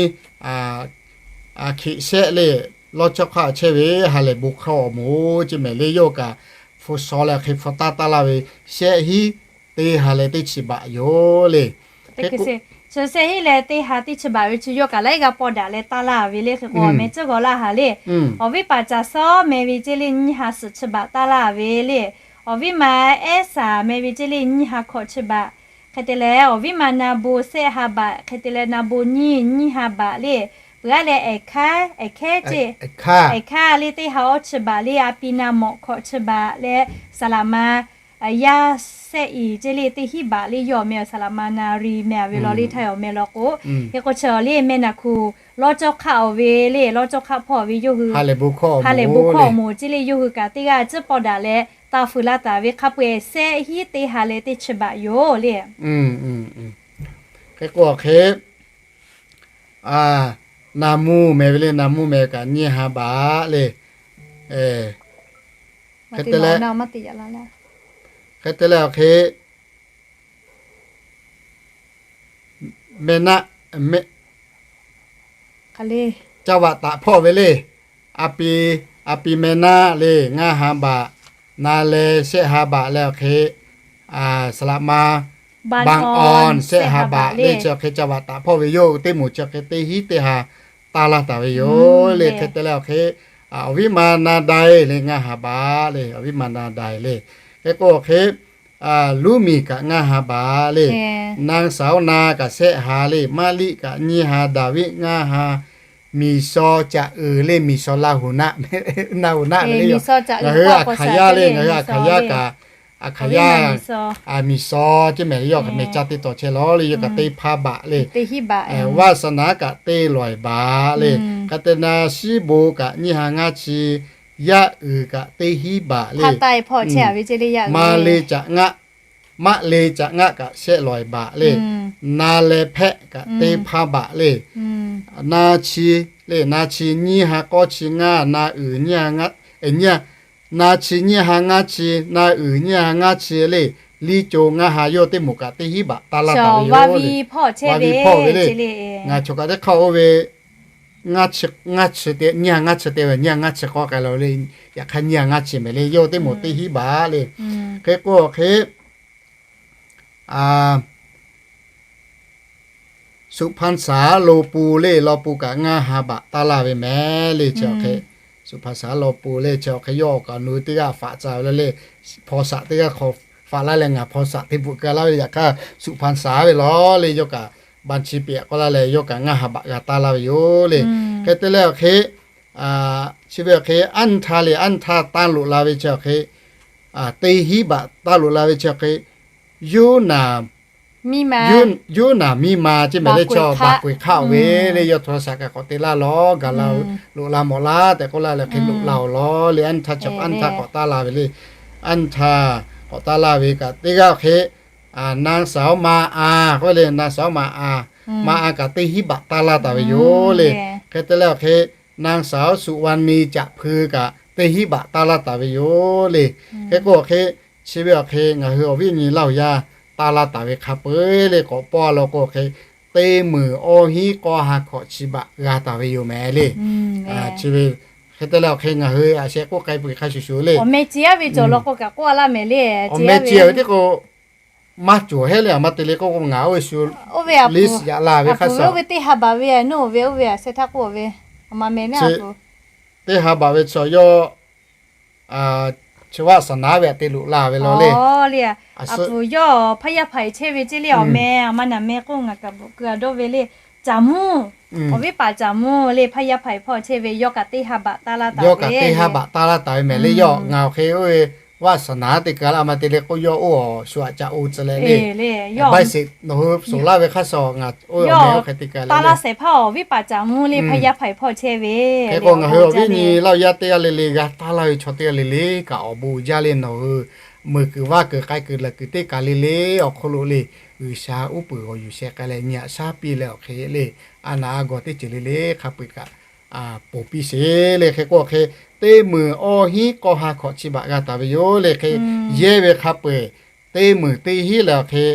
hkiꞈ shehˆ le, lawˇ cawˇ hk'aˆ chehˇ ve ha lehˬ bon hkawˇ awˬ moˍ chi mehˍ le, yawˇ kaꞈ hpu shaw leh hk'e hpu taˇ taˇ laˇ ve, shehˆ hinˉ teˇ ha leh teˇ chi baꞈ yoˬ le. Chi shehˆ hinˉ leh teˇ ha teˇ chi baꞈ ve chi yawˇ kaꞈ laiˉ g'aˇ paw daꞈ leh taˇ laˇ ve le. Hk'e k'o awˬ meh tcuhˉ g'aw laˇ ha le. Awˬ viˉ paˍ Caˍ sawˉ meh ve ceˇ le nyiˇ ha suhˍ chi baꞈ taˇ laˇ ve le. Awˬ viˉ ma Ehˉ saˍ meh ve ceˇ le nyiˇ ha hkawꞈ chi baꞈ. Hk'e te leh awˬ viˉ ma Na bon shehˆ ha baꞈ. Hk'e te leh Na bon nyiˇ nyiˇ ha baꞈ le. Peuˬ aˉ leh Ehˍ hkaˉ, Ehˍ hkehˉ ceˇ, Ehˍ hkaˇ le teˇ ha awˇ chi baꞈ le. A pi Na mawꞈ hkawꞈ chi baꞈ leh, saˍ laꞈ ma yaˇ shehˆ iˍ ceˇ le teˇ hinˉ baꞈ le. Yawˇ awˬ meh awˬ saˍ laꞈ ma Na ri meh a ve law le, htaiˇ awˬ meh law k'o, hk'e k'o chi awˬ le meh naˬ hkuˬ lawˇ cawˇ hk'aˆ awˬ ve le, lawˇ cawˇ hk'aˆ hpawˇ awˬ ve yawˇ hui ha lehˬ bon hkawˇ awˬ moˍ ceˇ le, yawˇ hui kaꞈ teˇ g'aˇ tcuhˉ paw daꞈ leh taˇ fuiˍ laˇ taˍ ve hk'a peu-eˬ shehˆ hinˉ teˇ ha leh teˇ chi baꞈ yoˬ le. Hk'e k'o awˬ hk'e, Na mvuhˇ meh ve le, Na mvuhˇ meh kaꞈ nyiˇ ha baꞈ le. Hk'e te leh, hk'e te leh awˬ hk'e, meh naˆ, caˇ vaꞈ taꞈ hpawˇ ve le. A pi, a pi meh naˆ le ngaˇ ha baꞈ, Na leh shehˆ ha baꞈ leh awˬ hk'e, saˍ laꞈ ma Baˆ awn shehˆ ha baꞈ le. Chi awˬ hk'e caˇ vaꞈ taꞈ hpawˇ ve yoˬ. Teˇ moˍ chi awˬ hk'e teˇ hinˉ teˇ ha taˇ laˇ taˍ ve yoˬ le. Hk'e te leh awˬ hk'e, awˬ viˉ ma Na daiˇ le ngaˇ ha baꞈ le, awˬ viˉ ma Na daiˇ le. Hk'e k'o awˬ hk'e, Luˉ miˬ kaꞈ ngaˇ ha baꞈ le. Naˇ saˍ oˉ Na kaꞈ shehˆ ha le, Maˇ liˆ kaꞈ nyiˇ ha, Daˍviˆ ngaˇ ha, miˬ shaw caꞈ uiˍ le, miˬ shaw Laˇ huˍ naˆ, Laˇ huˍ naˆ ve le yoˬ. Ngaˬ hui Aˍhkaˍyaˇ le, ngaˬ hui Aˍhkaˍyaˇ kaꞈ, Aˍhkaˍyaˇ, miˬ shaw ceˇ mehˍ le, yawˇ hk'e meh caˇ teˇ taw chehˇ lawˬ le, yawˇ kaꞈ teˇ hpaˇ baꞈ le. Vaˇ saˍ naˍ kaꞈ teˇ lawˬ eˬ baꞈ le. Hk'e te Naˇ shiˉ bon kaꞈ nyiˇ ha ngaˇ chi, Yaˇ uiˍ kaꞈ teˇ hinˉ baꞈ le. Maˇ le caꞈ ngaˆ, Maˇ le caꞈ ngaˆ kaꞈ shehˆ lawˬ eˬ baꞈ le. Na leh Hpehˆ kaꞈ teˇ hpaˇ baꞈ le. Na chi le, Na chi nyiˇ ha k'awˇ chi ngaˇ, Na uiˍ nyiˇ ha ngaˇ, Na chi nyiˇ ha ngaˇ chi, Na uiˍ nyiˇ ha ngaˇ chi le. Liˇ co ngaˇ ha, yawˇ teˇ moˍ kaꞈ teˇ hinˉ baꞈ taˇ laˇ taˍ ve yoˬ le. Vaˇ viˇ hpawˇ ve le. Ngaˬ chaw kaꞈ teˇ hk'aˇ oˇ ve ngaˇ chi, ngaˇ chi te, nyiˇ ha ngaˇ chi te ve, nyiˇ ha ngaˇ chi k'awˇ k'ai la le. Yaꞈ hk'aˇ nyiˇ ha ngaˇ chi mehˍ le, yawˇ teˇ moˍ teˇ hinˉ baꞈ le. Hk'e k'o awˬ hk'e, Suꞈ hpanˍ saˍ lo pu le, lo pu kaꞈ ngaˇ ha baꞈ taˇ laˇ ve mehˍ le. Chi awˬ hk'e, Suꞈ hpanˍ saˍ lo pu le, chi awˬ hk'e yawˇ awˬ kaꞈ nu teˇ g'aˇ faꞈ ca ve le le. Hpaw shaꞈ teˇ g'aˇ hk'aw faꞈ laˇ leh ngaˬ hpaw shaꞈ teˇ bvuhꞈ keu laˇ ve, yaꞈ hk'aˇ Suꞈ hpanˍ saˍ ve lawˬ le, yawˇ kaꞈ ban chi pehꞈ k'oˆ laˇ leh yawˇ kaꞈ ngaˇ ha baꞈ g'a taˇ laˇ ve yoˬ le. Hk'e te leh awˬ hk'e, chi ve awˬ hk'e, Anˇ htaˇ le, Anˇ htaˇ tanˇ loꞈ la ve chi awˬ hk'e, teˇ hinˉ baꞈ taˇ loꞈ la ve chi awˬ hk'e, Yoˇnaˍ, Yoˇnaˍ miˇ ma ceˇ mehˍ le, chaw baˬ k'oꞈ-e hk'aˆ ve le, yawˇ hto shaꞈ kaꞈ k'awꞈ te laˇ lawˬ, gaˬ la loꞈ la mawˬ laˇ tehꞈ k'oˆ laˇ leh hk'e loꞈ la awˬ lawˬ le. Anˇ htaˇ chi, Anˇ htaˇ k'awꞈ taˇ la ve le. Anˇ htaˇ k'awꞈ taˇ laˇ ve kaꞈ teˇ g'aˇ awˬ hk'e, naˇ saˍ oˉ ma a k'oˆ ve le, naˇ saˍ oˉ ma a, ma a kaꞈ teˇ hinˉ baꞈ taˇ laˇ taˍ ve yoˬ le. Hk'e te leh awˬ hk'e, naˇ saˍ oˉ Suꞈ va ni caꞈ hpui kaꞈ teˇ hinˉ baꞈ taˇ laˇ taˍ ve yoˬ le. Hk'e k'o awˬ hk'e, chi ve awˬ hk'e ngaˬ hui awˬ viˉ nyi Laˇ huˍ yaˇ taˇ laˇ taˍ ve hk'a peu-eˬ le k'awꞈ paw law k'o awˬ hk'e, teˇ meunˍ awˇ hinˉ k'awˇ ha hkawꞈ chi baꞈ g'a taˍ ve yoˬ mehˍ le. Chi ve hk'e te leh awˬ hk'e ngaˬ hui a sheh k'oˆ k'ai peuˬ hk'a shuˍ shuˍ le. Awˬ meh ciˍ aˉ ve cawˬ law k'o kaꞈ k'oˆ a laˇ mehˍ le. Awˬ meh ciˍ ve teˇ k'o maˇ cawˬ hehˉ le, a ma te le k'oˆ k'o ngaˬ oˇ ve shu oˇ ve a list yaꞈ la ve hk'a shuˍ, oˇ ve teˇ ha baꞈ ve a, nawˬ ve oˇ ve a sheh htaˇ k'oˆ ve, a ma meh naˉ a pu. Teˇ ha baꞈ ve chaw yawˇ chi vaˇ saˍ naˍ ve aꞈ te loꞈ la ve law le. A pu yawˇ hpaˇ yaˇ hpaiˍ chehˇ ve ceˇ le, awˬ meh a ma naˬ meh k'oˆ ngaˬ kaꞈ bvuhꞈ keu a dawˇ ve le. Caˍ mvuhˇ, awˬ viˉ paˍ Caˍ mvuhˇ le, hpaˇ yaˇ hpaiˍ hpawˇ chehˇ ve, yawˇ kaꞈ teˇ ha baꞈ taˇ laˇ taˍ ve, teˇ ha baꞈ taˇ laˇ taˍ ve mehˍ le. Yawˇ ngaˬ awˬ hk'e oˇ ve vaˇ saˍ naˍ te keu laˇ ma te le k'oˆ, yawˇ oˇ awˬ shu aꞈ ca o tcuh leh le. Baiˇ sheˍ nawˬ hui shuˍ laˇ ve hk'a shuˍ ngaˬ oˇ awˬ meh oˇ hk'e te keu leh le. Taˇ laˇ shehˍ hpaˇ awˬ viˉ paˍ Caˍ mvuhˇ le, hpaˇ yaˇ hpaiˍ hpawˇ chehˇ ve. Hk'e k'o ngaˬ hui awˬ viˉ nyi Laˇ huˍ yaˇ teˇ g'aˇ le le g'a taˇ laˇ ve chaw teˇ g'aˇ le le kaꞈ awˬ bon jaˇ le. Nawˬ hui meuˬ kuiˬ vaˇ kuiˬ k'ai kuiˬ leh kuiˬ teˇ kaˬ le le awˬ hk'oˆ lo le, G'uiˬsha uˉ peunˍ g'awˬ yuˬ sheh k'ai leh nyi aꞈ shaˉ piˇ leh awˬ hk'e le, a naˍ a gawˬ teˇ ceuˬ le le hk'a peu-eˬ kaꞈ ponˬ piˇ sheˍ le. Hk'e k'o hk'e, teˇ meunˍ awˇ hinˉ k'awˇ ha hkawꞈ chi baꞈ g'a taˍ ve yoˬ le. Hk'e yehˇ ve hk'a peu-eˬ teˇ meunˍ teˇ hinˉ leh awˬ hk'e,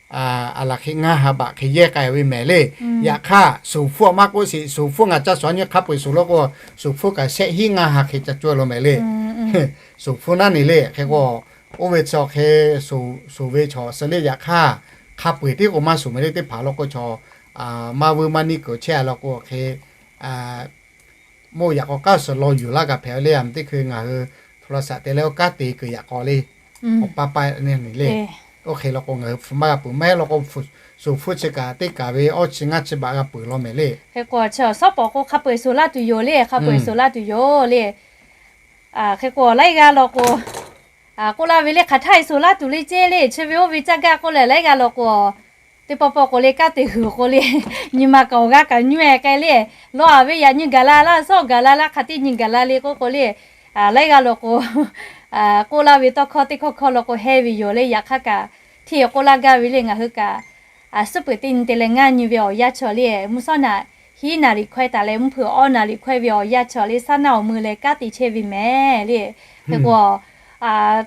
a laˬ hk'e ngaˇ ha baꞈ hk'e yehˇ k'ai ve mehˍ le. Yaꞈ hk'aˇ, suˍ hpfuhˇ maˇ k'oˆ sheˍ, suˍ hpfuhˇ ngaˬ ca shuˍ a nyi hk'a peu-eˬ suˍ law k'o, suˍ hpfuhˇ kaꞈ shehˆ hinˉ ngaˇ ha hk'e ca cawˇ law mehˍ le. Suˍ hpfuhˇ naˉ ne le. Hk'e k'o, oˇ ve chi awˬ hk'e suˍ ve chaw suh le. Yaꞈ hk'aˇ, hk'a peu-eˬ tiˉ k'o maˇ suˍ mehˍ le. Teˇ hpaˍ law k'o, chaw maˇ vuiˇ maˇ niˆ kuiˬ chehˇ a law k'o hk'e, mawˇ yaꞈ k'aw k'aˉ suhˍ law yuˬ laˇ kaꞈ hpehꞈ le. A teˇ hkui ngaˬ hui โทรศัพท์ te leh oˇ kanˉ te kuiˬ yaꞈ k'aw le. Awˬ pa pa ne le. Oˇ hk'e law k'o ngaˬ hui hpu maˇ g'a peuˬ maˇ heˆ law k'o, suˍ hpfuhˇ chi kaꞈ teˇ kaˬ ve awˇ chi ngaˇ chi baꞈ g'a peuˬ law mehˍ le. Hk'e k'o, chi awˬ suhˉ pawˍ k'o hk'a peu-eˬ suˍ laˇ tuˬ yoˬ le. Hk'a peu-eˬ suˍ laˇ tuˬ yoˬ le. Hk'e k'o, laiˉ g'aˇ law k'o, k'oˆ laˇ ve le, hk'aˬ htaˇ e suˍ laˇ tuˬ le ceˇ le. Chi ve oˇ ve caˇ gaˇ k'oˆ leh laiˉ g'aˇ law k'o, teˇ pawˆ pawˆ k'o le kanˉ te huiˬ k'o le, nyi ma kaꞈ awˬ g'aˇ kaꞈ nyuˇ e k'ai le. Law a ve yaꞈ nyi gaˬ la laˇ, suhˉ gaˬ la laˇ, hk'aˬ teˇ nyi gaˬ la le k'oˆ k'o le, laiˉ g'aˇ law k'o, k'oˆ laˇ ve tawˇ hkawˇ teˇ hkawˇ hkawˇ law k'o hehˇ ve yoˬ le. Yaꞈ hk'aˇ kaꞈ hteˇ k'oˆ laˇ gaˇ ve le. Ngaˬ hui kaꞈ suhˉ peuˬ teˇ nyi te leh ngaˇ nyi ve awˬ yanˇ chaw le, mvuhˇ shawˉ naꞈ hiˉ naˍ riˍ hkawehˇ taˍ leh mvuhˇ hpeuꞈ awˇ naˍ riˍ hkawehˇ ve awˬ yanˇ chaw le, saˉ naˉ awˬ meuˇ leh kanˉ te chehˇ ve mehˍ le. Hk'e k'o,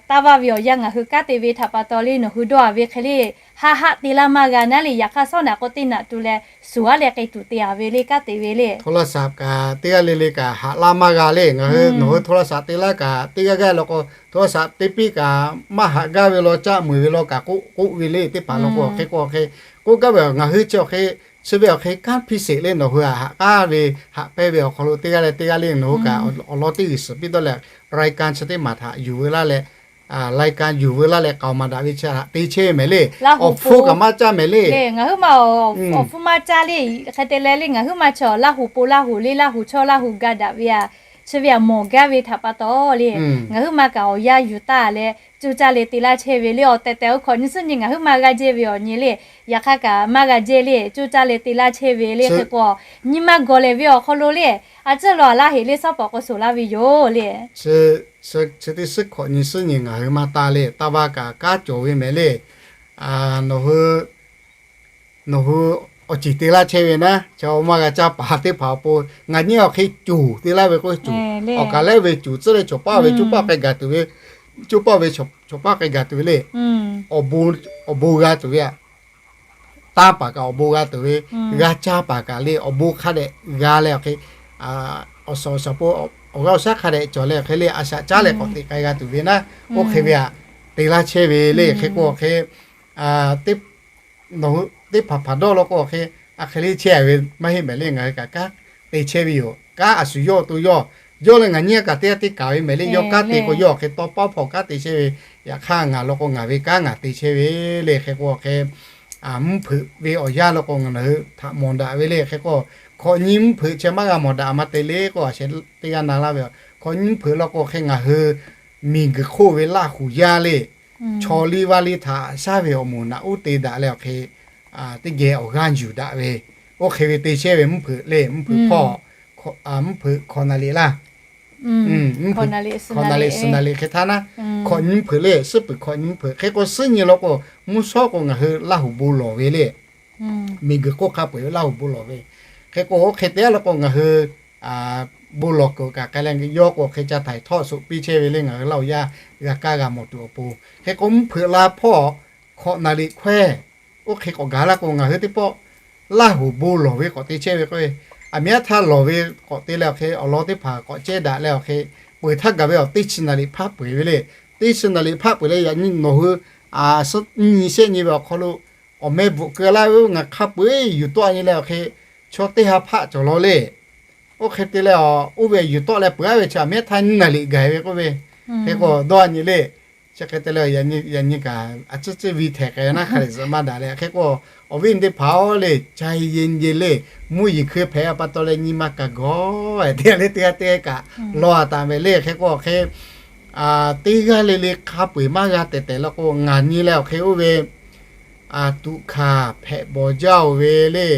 taˇ vaˇ ve awˬ yanˇ ngaˬ hui kanˉ te ve htaꞈ pa taw le, nawˬ hui dawˇ a ve hk'e le, haˆ haˆ te laˇ maˇ g'a naˉ le. Yaꞈ hk'aˇ sawˉ naꞈ k'o teˇ naꞈ tu leh suˍ aˉ leh k'ai tuˬ te a ve le, kanˉ te ve le. โทรศัพท์ kaꞈ teˇ g'aˇ le le kaꞈ haꞈ laˇ maˇ g'a le. Ngaˬ hui nawˬ hui โทรศัพท์ te laˇ kaꞈ teˇ g'aˇ g'aˇ law k'o, โทรศัพท์ te piˇ kaꞈ maˇ haꞈ gaˇ ve law, caˆ meuˍ ve law kaꞈ k'oˆ k'oˆ ve le. Teˇ hpaˍ law k'o hk'e k'o hk'e, k'oˆ gaˇ ve ngaˬ hui chi awˬ hk'e, chi ve awˬ hk'e kanˉ hpiˇ sheˍ le. Nawˬ hui a haꞈ k'aˉ ve haꞈ pehnˇ ve awˬ hk'aw lo teˇ g'aˇ leh teˇ g'aˇ le nawˬ hui kaꞈ awˬ lawn teˇ g'uiˬ suhˍ piˇ dawˇ leh, รายการ chi teˇ maˬ htaꞈ yuˬ ve laˇ leh, รายการ yuˬ ve laˇ leh k'aoˍ maˍ daꞈ ve chi htaꞈ te chehˇ ve mehˍ le. Awˬ hpfuhˇ kaꞈ maˇ caˇ mehˍ le. Ngaˬ huiˉ ma awˬ hpfuhˇ maˇ caˇ le. Hk'e te leh le ngaˬ huiˉ ma chaw Laˇ huˍ po Laˇ huˍ le, Laˇ huˍ chaw Laˇ huˍ ga daꞈ ve a, chi ve a mawˬ gaˇ ve htaꞈ pa taw le, ngaˬ huiˉ ma kaꞈ awˬ yanˇ yuˬ taˍ leh coˇ caˇ leh te laˇ chehˇ ve le. Awˬ tehˬ tehˬ oˇ hk'awꞈ nyi suhˉ nyi ngaˬ huiˉ ma g'a jehˇ ve awˬ nyi le. Yaꞈ hk'aˇ kaꞈ maˇ g'a jehˇ le, coˇ caˇ leh te laˇ chehˇ ve le. Hk'e k'o, nyi ma gawˬ lehˬ ve awˬ hk'aw lo le, a ciˉ law a laˇ heꞈ le sawˉ pawˍ k'o suˍ laˇ ve yoˬ le. Chi teˇ suhˉ hkawꞈ nyi suhˉ nyi ngaˬ hui maˇ taˇ le, taˇ vaˇ kaꞈ kanˉ cawˬ ve mehˍ le. Nawˬ hui, nawˬ hui awˬ ceˬ te laˇ chehˇ ve naˉ, chaw maˇ g'a caˇ paˍ teˇ hpaˍ awˬ pon ngaˬ nyi awˬ hk'e cuˬ te laˇ ve k'o cuˬ, awˬ kaˬ lehˉ ve cuˬ tcuhˉ leh chaw paˇ ve coˇ paˇ k'ai gaˬ tuˬ ve, coˇ paˇ ve chaw paˇ k'ai gaˬ tuˬ ve le. Awˬ bon g'a tuˬ ve a, tanˇ paˍ kaꞈ awˬ bon g'a tuˬ ve, g'a caˇ paˍ kaꞈ le awˬ bon hk'a dehꞈ g'a leh awˬ hk'e, awˬ suhˍ awˬ shaˍ po awˬ g'aˇ awˬ shaˉ hk'a dehꞈ cawˬ leh awˬ hk'e le a shaꞈ caˉ leh k'awꞈ teꞈ k'ai g'a tuˬ ve naˉ, oˇ hk'e ve a, te laˇ chehˇ ve le. Hk'e k'o awˬ hk'e, teˇ hpaˍ hpaˍ dawˇ law k'o awˬ hk'e, a hk'e le chehˇ a ve maˇ heˆ mehˍ le. Ngaˬ hui kaꞈ kanˉ te chehˇ ve yoˬ. Kanˉ a shu yawˇ to yawˇ, yawˇ leh ngaˬ nyi kaꞈ teˇ g'aˇ teˇ kaˬ ve mehˍ le. Yawˇ kanˉ te k'o yawˇ awˬ hk'e tawˇ pawˉ hpaw kanˉ te chehˇ ve, yaꞈ hk'aˇ ngaˬ law k'o ngaˬ ve kanˉ ngaˬ te chehˇ ve le. Hk'e k'o awˬ hk'e, mvuhˇ hpeuꞈ ve awˬ yanˇ law k'o ngaˬ hui htaꞈ mawˬ daꞈ ve le. Hk'e k'o, hkawꞈ nyi mvuhˇ hpeuꞈ chi maˇ g'a mawˬ daꞈ maˇ te le k'o, a sheh teˇ g'aˇ na laˇ ve, hkawꞈ nyi mvuhˇ hpeuꞈ law k'o hk'e ngaˬ hui miˬ guiˬ hk'oˆ ve Laˇ huˍ yaˇ le, chaw liˇ vaˇ liˇ htaꞈ shaˉ ve awˬ moˍ naꞈ uˉ te daꞈ leh awˬ hk'e, teˇ geh awˬ g'aˇ yuˬ daꞈ ve, oˇ hk'e ve te chehˇ ve mvuhˇ hpeuꞈ le. Mvuhˇ hpeuꞈ hpawˇ, mvuhˇ hpeuꞈ hkawꞈ naˍ liꞈ laˇ, hkawꞈ naˍ liꞈ suhˍ naˍ liꞈ hk'e htaˇ naˉ, hkawꞈ nyi mvuhˇ hpeuꞈ le, suhˉ peuˬ hkawꞈ nyi mvuhˇ hpeuꞈ. Hk'e k'o suhˉ nyi law k'o, mvuhˇ shawˉ k'o ngaˬ hui Laˇ huˍ bon lawˬ ve le. Miˬ guiˬ hk'oˆ hk'a peu-eˬ ve Laˇ huˍ bon lawˬ ve. Hk'e k'o oˇ hk'e te a law k'o ngaˬ hui bon lawˬ kuiˬ kaꞈ k'ai leh yawˇ k'o hk'e ca htaiˍ htawˆ soꞈ piˇ chehˇ ve le. Ngaˬ hui Laˇ huˍ yaˇ g'a kaˇ g'a mawˬ tuˬ awˬ pon, hk'e k'o mvuhˇ hpeuꞈ la hpawˇ hkawꞈ naˍ liꞈ hkawehˇ, oˇ hk'e k'awꞈ gaˬ laˇ k'o ngaˬ hui teˇ pawˆ Laˇ huˍ bon lawˬ ve k'awꞈ te chehˇ ve k'o, aˬ miˉ aˉ htaˇ lawˬ ve k'awꞈ te leh awˬ hk'e awˬ lawn teˇ hpaˍ k'awꞈ cehˇ daꞈ leh awˬ hk'e, peuˬ htaˇ gaˬ ve awˬ teˇ chi naˍ liꞈ hpaˆ peu-eˬ ve le. Teˇ chi naˍ liꞈ hpaˆ peu-eˬ leh yaꞈ nyi nawˬ hui nyi shehˆ nyi ve awˬ hk'aw lo awˬ meh bvuhꞈ keu laˇ ve ngaˬ hk'a peu-eˬ yuˬ tawˆ nyi leh awˬ hk'e, chaw teˇ ha hpaˆ cawˬ law le. Oˇ hk'e te leh, oˇ ve yuˬ tawˆ leh peuˬ aˉ ve chi aˬ miˉ aˉ htaˇ nyiˇ naˍ liꞈ gaˬ ve k'oˆ ve, hk'e k'o dawˇ nyi le. Chi hk'e te leh yaꞈ nyi kaꞈ a ciˉ ciˉ vi htehꞈ k'ai naˉ hk'a lehˬ zuhꞈ maˇ daꞈ leh. Hk'e k'o awˬ viˉ teˇ hpaˍ-oˬ le, ca ye ye le, mvuhˇ yeˬ hkui hpehꞈ a pa taw leh nyi ma kaꞈ gawˬ te le teˇ g'aˇ teˇ g'aˇ kaꞈ law a taˍ mehˍ le. Hk'e k'o awˬ hk'e, teˇ g'aˇ le le hk'a peu-eˬ maˇ g'a tehˬ tehˬ law k'o ngaˬ nyi leh awˬ hk'e oˇ ve tuꞈ hkaˍ hpehꞈ bawˬ jaˇ-oˬ ve le.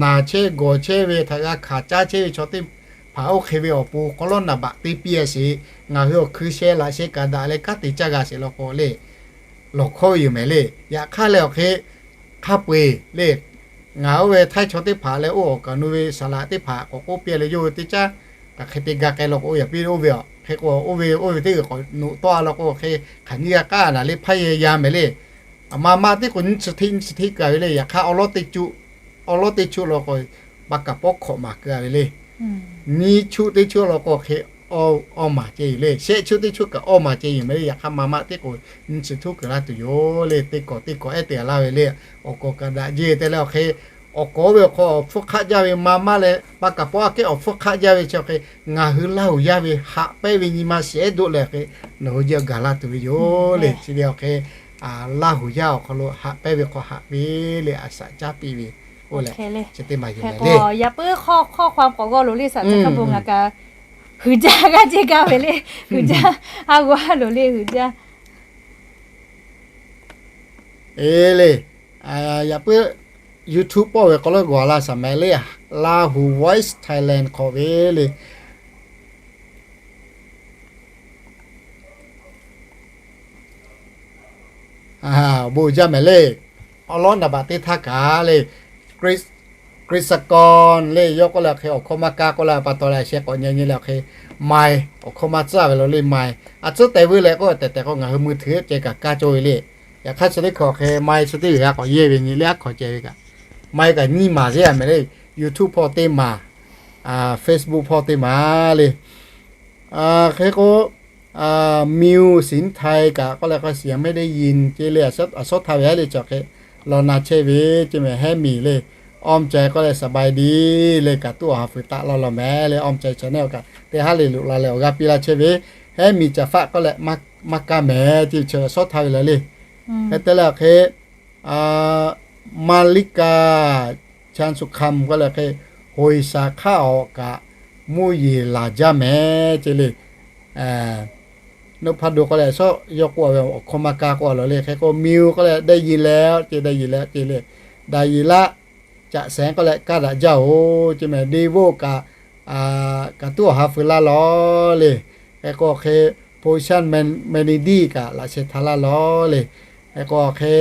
Naˬ chehˇ gawˬ chehˇ ve htaꞈ g'a hkanˍ caˉ chehˇ ve chaw teˇ hpaˍ oˇ hk'e ve awˬ pon k'awꞈ lawˉ naˍ baꞈ te piˇ a sheˍ. Ngaˬ hui awˬ hkui sheh laꞈ sheh kaꞈ daꞈ leh kanˉ te caˇ g'a sheˍ law k'o le, lawˬ hkawˇ ve yoˬ mehˍ le. Yaꞈ hk'aˇ leh awˬ hk'e hk'a peu-eˬ le, Ngaˬ oˇ ve htaiˇ chaw teˇ hpaˍ leh oˇ awˬ kaˍ nu ve saˍ laꞈ teˇ hpaˍ k'awꞈ k'oˆ piˇ leh, yawˇ hui teˇ caˉ kaꞈ hk'e te ga k'ai law k'o, oˇ yaꞈ piˇ oˇ ve aˬ hk'e k'o, oˇ ve oˇ ve teˇ g'uiˬ k'awꞈ noꞈ tawˆ a law k'o, hk'e hk'aˬ nyiˇ g'aˇ k'aˉ naˍ le hpaˇ yehˇ yaˇ mehˍ le. Aˬ ma ma teˇ k'o nyiˇ chi hteˆ nyiˇ chi hteˆ keu a ve le. Yaꞈ hk'aˇ awˉ lawˉ teˇ cuˆ, awˉ lawˉ teˇ cuˆ law k'o, pa kaˍ pawˉ hkawꞈ maˍ keu a ve le. Nyiˇ chuˆ teˇ chuˆ law k'o hk'e awˇ maˍ ceh yoˬ le. Shehˆ chuˆ teˇ chuˆ kaꞈ awˇ maˍ ceh yoˬ mehˍ le. Yaꞈ hk'aˇ ma ma teˇ k'o nyiˇ chi htuˉ kuiˬ laˇ tuˬ yoˬ le. Teˇ kawˍ teˇ kawˍ ehˉ te a laˇ ve le. Awˬ kawˍ kaꞈ daꞈ jeˇ te leh awˬ hk'e, awˬ kawˍ ve awˬ hk'aw awˬ hpfuhˇ hk'aˆ jaˇ ve ma maˇ leh, pa kaˍ pawˉ aꞈ kehˉ awˬ hpfuhˇ hk'aˆ jaˇ ve chi hk'e, ngaˬ hui Laˇ huˍ yaˇ ve haꞈ pehnˇ ve nyi ma shehˍ ehˉ doˆ leh hk'e, nawˬ hui jehˇ gaˬ laˇ tuˬ ve yoˬ le. Chi ve awˬ hk'e, Laˇ huˍ yaˇ awˬ hk'aw lo haꞈ pehnˇ ve hk'aw haꞈ ve le, a shaꞈ caˉ piˇ ve k'oˆ leh, chi teˇ maˬ yoˬ le. Yaꞈ puiˉ hk'awˇ hk'awˇ hk'aw k'awꞈ g'awˇ loˍ le, shaꞈ caˉ hk'a bon ngaˬ kaꞈ huiˍ jaˇ g'aˇ jeˇ gaˇ ve le. Huiˍ jaˇ, a g'awˇ a loˍ le huiˍ jaˇ. E le, yaꞈ puiˉ YouTube pawˆ ve k'aw lawˉ g'awˬ a la shaˍ mehˍ le. Lahu Voice Thailand hk'awꞈ ve le. Awˬ bon uiˍ jaˇ mehˍ le. Awˉ lawˉ naˍ baꞈ teˇ htaˇ kaꞈ le, Chris, Chris Sakon le, yawˇ k'oˆ leh hk'e awˬ hkawˇ maˇ kaˇ k'oˆ leh pa taw leh sheh k'awꞈ nyi nyi leh awˬ hk'e, mai awˬ hkawˇ maˇ tcuhˉ ve lo le mai. A tcuhˉ tehꞈ veu leh k'oˆ tehꞈ tehꞈ k'o ngaˬ hui mui htuiˍ ceh kaꞈ kaˇ cawˇ ve le. Yaꞈ hk'aˇ chi teˇ hkawꞈ hk'e mai chi teˇ g'uiˬ g'a k'awꞈ yehˇ ve nyi le aˉ hkawꞈ ceh ve kaꞈ, mai kaꞈ nyiˇ maˬ zeˉ a mehˍ le. YouTube hpawˇ teˇ maˬ, Facebook hpawˇ teˇ maˬ le. Hk'e k'o, Miu Sinˉ Htaiˇ kaꞈ k'oˆ leh k'o เสียงไม่ได้ยิน ce le, a shawˉ htaˇ ve haˉ le cawˬ hk'e, law na chehˇ ve ce mehˍ Hehˉ miˬ le. Awˇ mvuh cai k'oˆ leh สบายดี le, kaꞈ tuˉ awˬ ha fuiˍ taˆ laˇ law mehˍ le. Awˇ mvuh cai channel kaꞈ teˇ haˉ le loꞈ la leh awˬ g'aˇ piˇ laˇ chehˇ ve. Hehˉ miˬ caˍ faˆ k'oˆ leh maˇ kaˇ mehˍ ce, chi a shawˉ htaˇ ve le le. Hk'e te leh awˬ hk'e, Maˍliˆ kaꞈ, Chaˇ suˆ hkaˇ mvuh k'oˆ leh hk'e, hoiˍ shaˍ hk'aˇ awˬ kaꞈ mvuhˇ yeˬ laˬ jaˇ mehˍ ce le. Noˆ hpaˇ do k'oˆ leh shawˉ yawˇ k'oˆ ve awˬ hkawˇ maˇ kaˇ k'oˆ a law le. Hk'e k'o Miu k'oˆ leh ได้ยินแล้ว ce, ได้ยินแล้ว ce le. Daˍyeˍlaˆ caꞈ shehˍ k'oˆ leh kaˇ daꞈ jaˇ oˬ ce mehˍ. Deˍvoˆ kaꞈ, kaꞈ tuˉ awˬ ha fuiˍ laˇ law le. Hk'e k'o hk'e, Poshan Meni, Menidi kaꞈ laꞈ sheh htaꞈ laˇ law le. Hk'e k'o hk'e,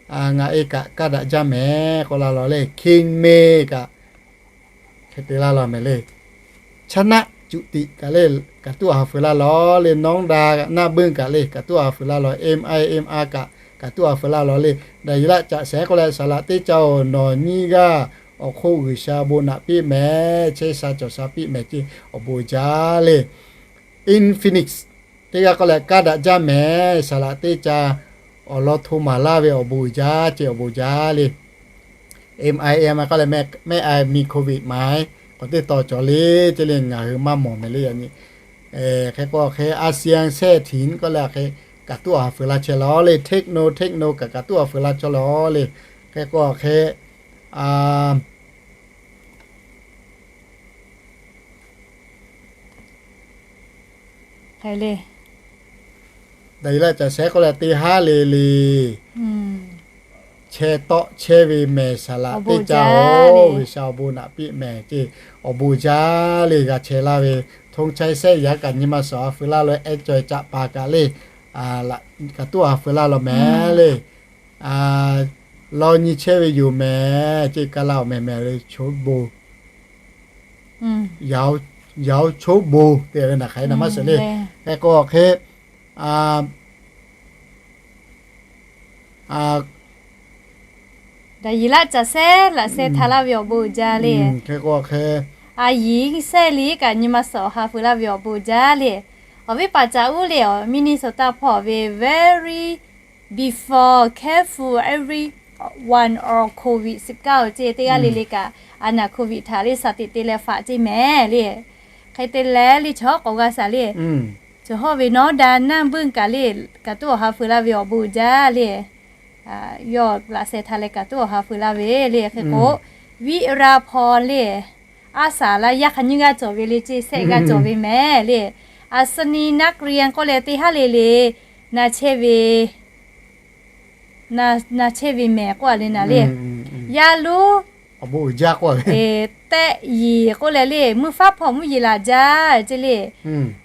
ngaˬ e kaꞈ kaˇ daꞈ jaˇ mehˍ k'oˆ laˇ law le. King Me kaꞈ hk'e te laˇ law mehˍ le. Chaˇ naˆ cuꞈ tiꞈ kaꞈ le, kaꞈ tuˉ awˬ ha fuiˍ laˇ law le. Nawˉ da naˆ buiˇ kaꞈ le, kaꞈ tuˉ awˬ ha fuiˍ laˇ law. Ema, Ema kaꞈ, kaꞈ tuˉ awˬ ha fuiˍ laˇ law le. Daˍyeˍlaˆ caꞈ shehˍ k'oˆ leh, saˍ laꞈ teˇ ca oˬ, nawˬ nyiˇ g'aˇ awˬ hk'oˆ G'uiˬsha bon naꞈ piˇ mehˍ, chehˇ sha cawˬ sha piˇ mehˍ ce, awˬ bon uiˍ jaˇ le. Infinix teˇ g'aˇ k'oˆ leh, kaˇ daꞈ jaˇ mehˍ, saˍ laꞈ teˇ ca awˬ lawn hto maˍ laˇ ve awˬ bon uiˍ jaˇ ce, awˬ bon uiˍ jaˇ le. Ema, Ema k'oˆ leh, mehˆ a mi โควิด maˍ k'awꞈ teˇ taw cawˬ le ce le, ngaˬ hui maˇ mawˬ mehˍ le yaꞈ nyi. Hk'e k'o hk'e, อาเซียน แซ่ถิ่น k'oˆ leh hk'e, kaꞈ tuˉ awˬ ha fuiˍ laˇ chehˇ law le. Techno, Techno kaꞈ, kaꞈ tuˉ awˬ ha fuiˍ laˇ chehˇ law le. Hk'e k'o hk'e, Daˍyeˍlaˆ caꞈ shehˍ k'oˆ leh, teˇ haˉ le le chehˇ tawˆ chehˇ ve mehˍ, saˍ laꞈ teˇ ca oˬ, G'uiˬsha awˬ bon naꞈ piˇ mehˍ ce, awˬ bon uiˍ jaˇ le. G'a chehˇ laˇ ve ธงชัย แซ่หยาง kaꞈ nyi ma suhˍ awˬ ha fuiˍ laˇ lo, ehˉ caweh caꞈ paˍ kaꞈ le, kaꞈ tuˉ awˬ ha fuiˍ laˇ law mehˍ le. Law nyi chehˇ ve yoˬ mehˍ ce, ka la awˬ mehˍ mehˍ le, choˉ bon, yaoˉ choˉ bon te ve naˬ hk'aˬ hk'e naˬ maˇ shiˍ le. Hk'e k'o hk'e, Daˍyeˍlaˆ caꞈ shehˍ laꞈ sheh htaꞈ laˇ ve awˬ bon uiˍ jaˇ le. Hk'e k'o hk'e, A Ying Sehli kaꞈ nyi ma suhˍ awˬ ha fuiˍ laˇ ve awˬ bon uiˍ jaˇ le. Awˬ viˉ paˍ caꞈ uˉ le, Minnesota hpawˇ ve very before careful everyone or โควิดสิบเก้า ce, teˇ g'aˇ le le kaꞈ a naˬ โควิด htaꞈ le shaˍ teꞈ te leh faꞈ ce mehˍ le. Hk'e te leh le chaw k'awꞈ g'a shaˍ le. Chaw hawˇ ve nawˉ da naˇ buiˇ kaꞈ le, kaꞈ tuˉ awˬ ha fuiˍ laˇ ve awˬ bon uiˍ jaˇ le. Yawˇ laꞈ sheh htaꞈ leh kaꞈ tuˉ awˬ ha fuiˍ laˇ ve le. Hk'e k'o, Viˇ ra hpaw le, aˉ saˍ laˇ yaˇ hk'a nyiˇ g'aˇ cawˬ ve le ce, shehˆ g'aˇ cawˬ ve mehˍ le. A shu ni naˆ k'ri yaˇ k'oˆ leh teˇ haˉ le le, na chehˇ ve, na chehˇ ve mehˍ k'oˆ a le naˬ le. Yaˇ luˉ awˬ bon uiˍ jaˇ k'oˆ ve, tehꞈ yiˍ k'oˆ leh le, mvuhˇ faˉ hpawˇ mvuhˇ yeˬ laˬ jaˇ ce le.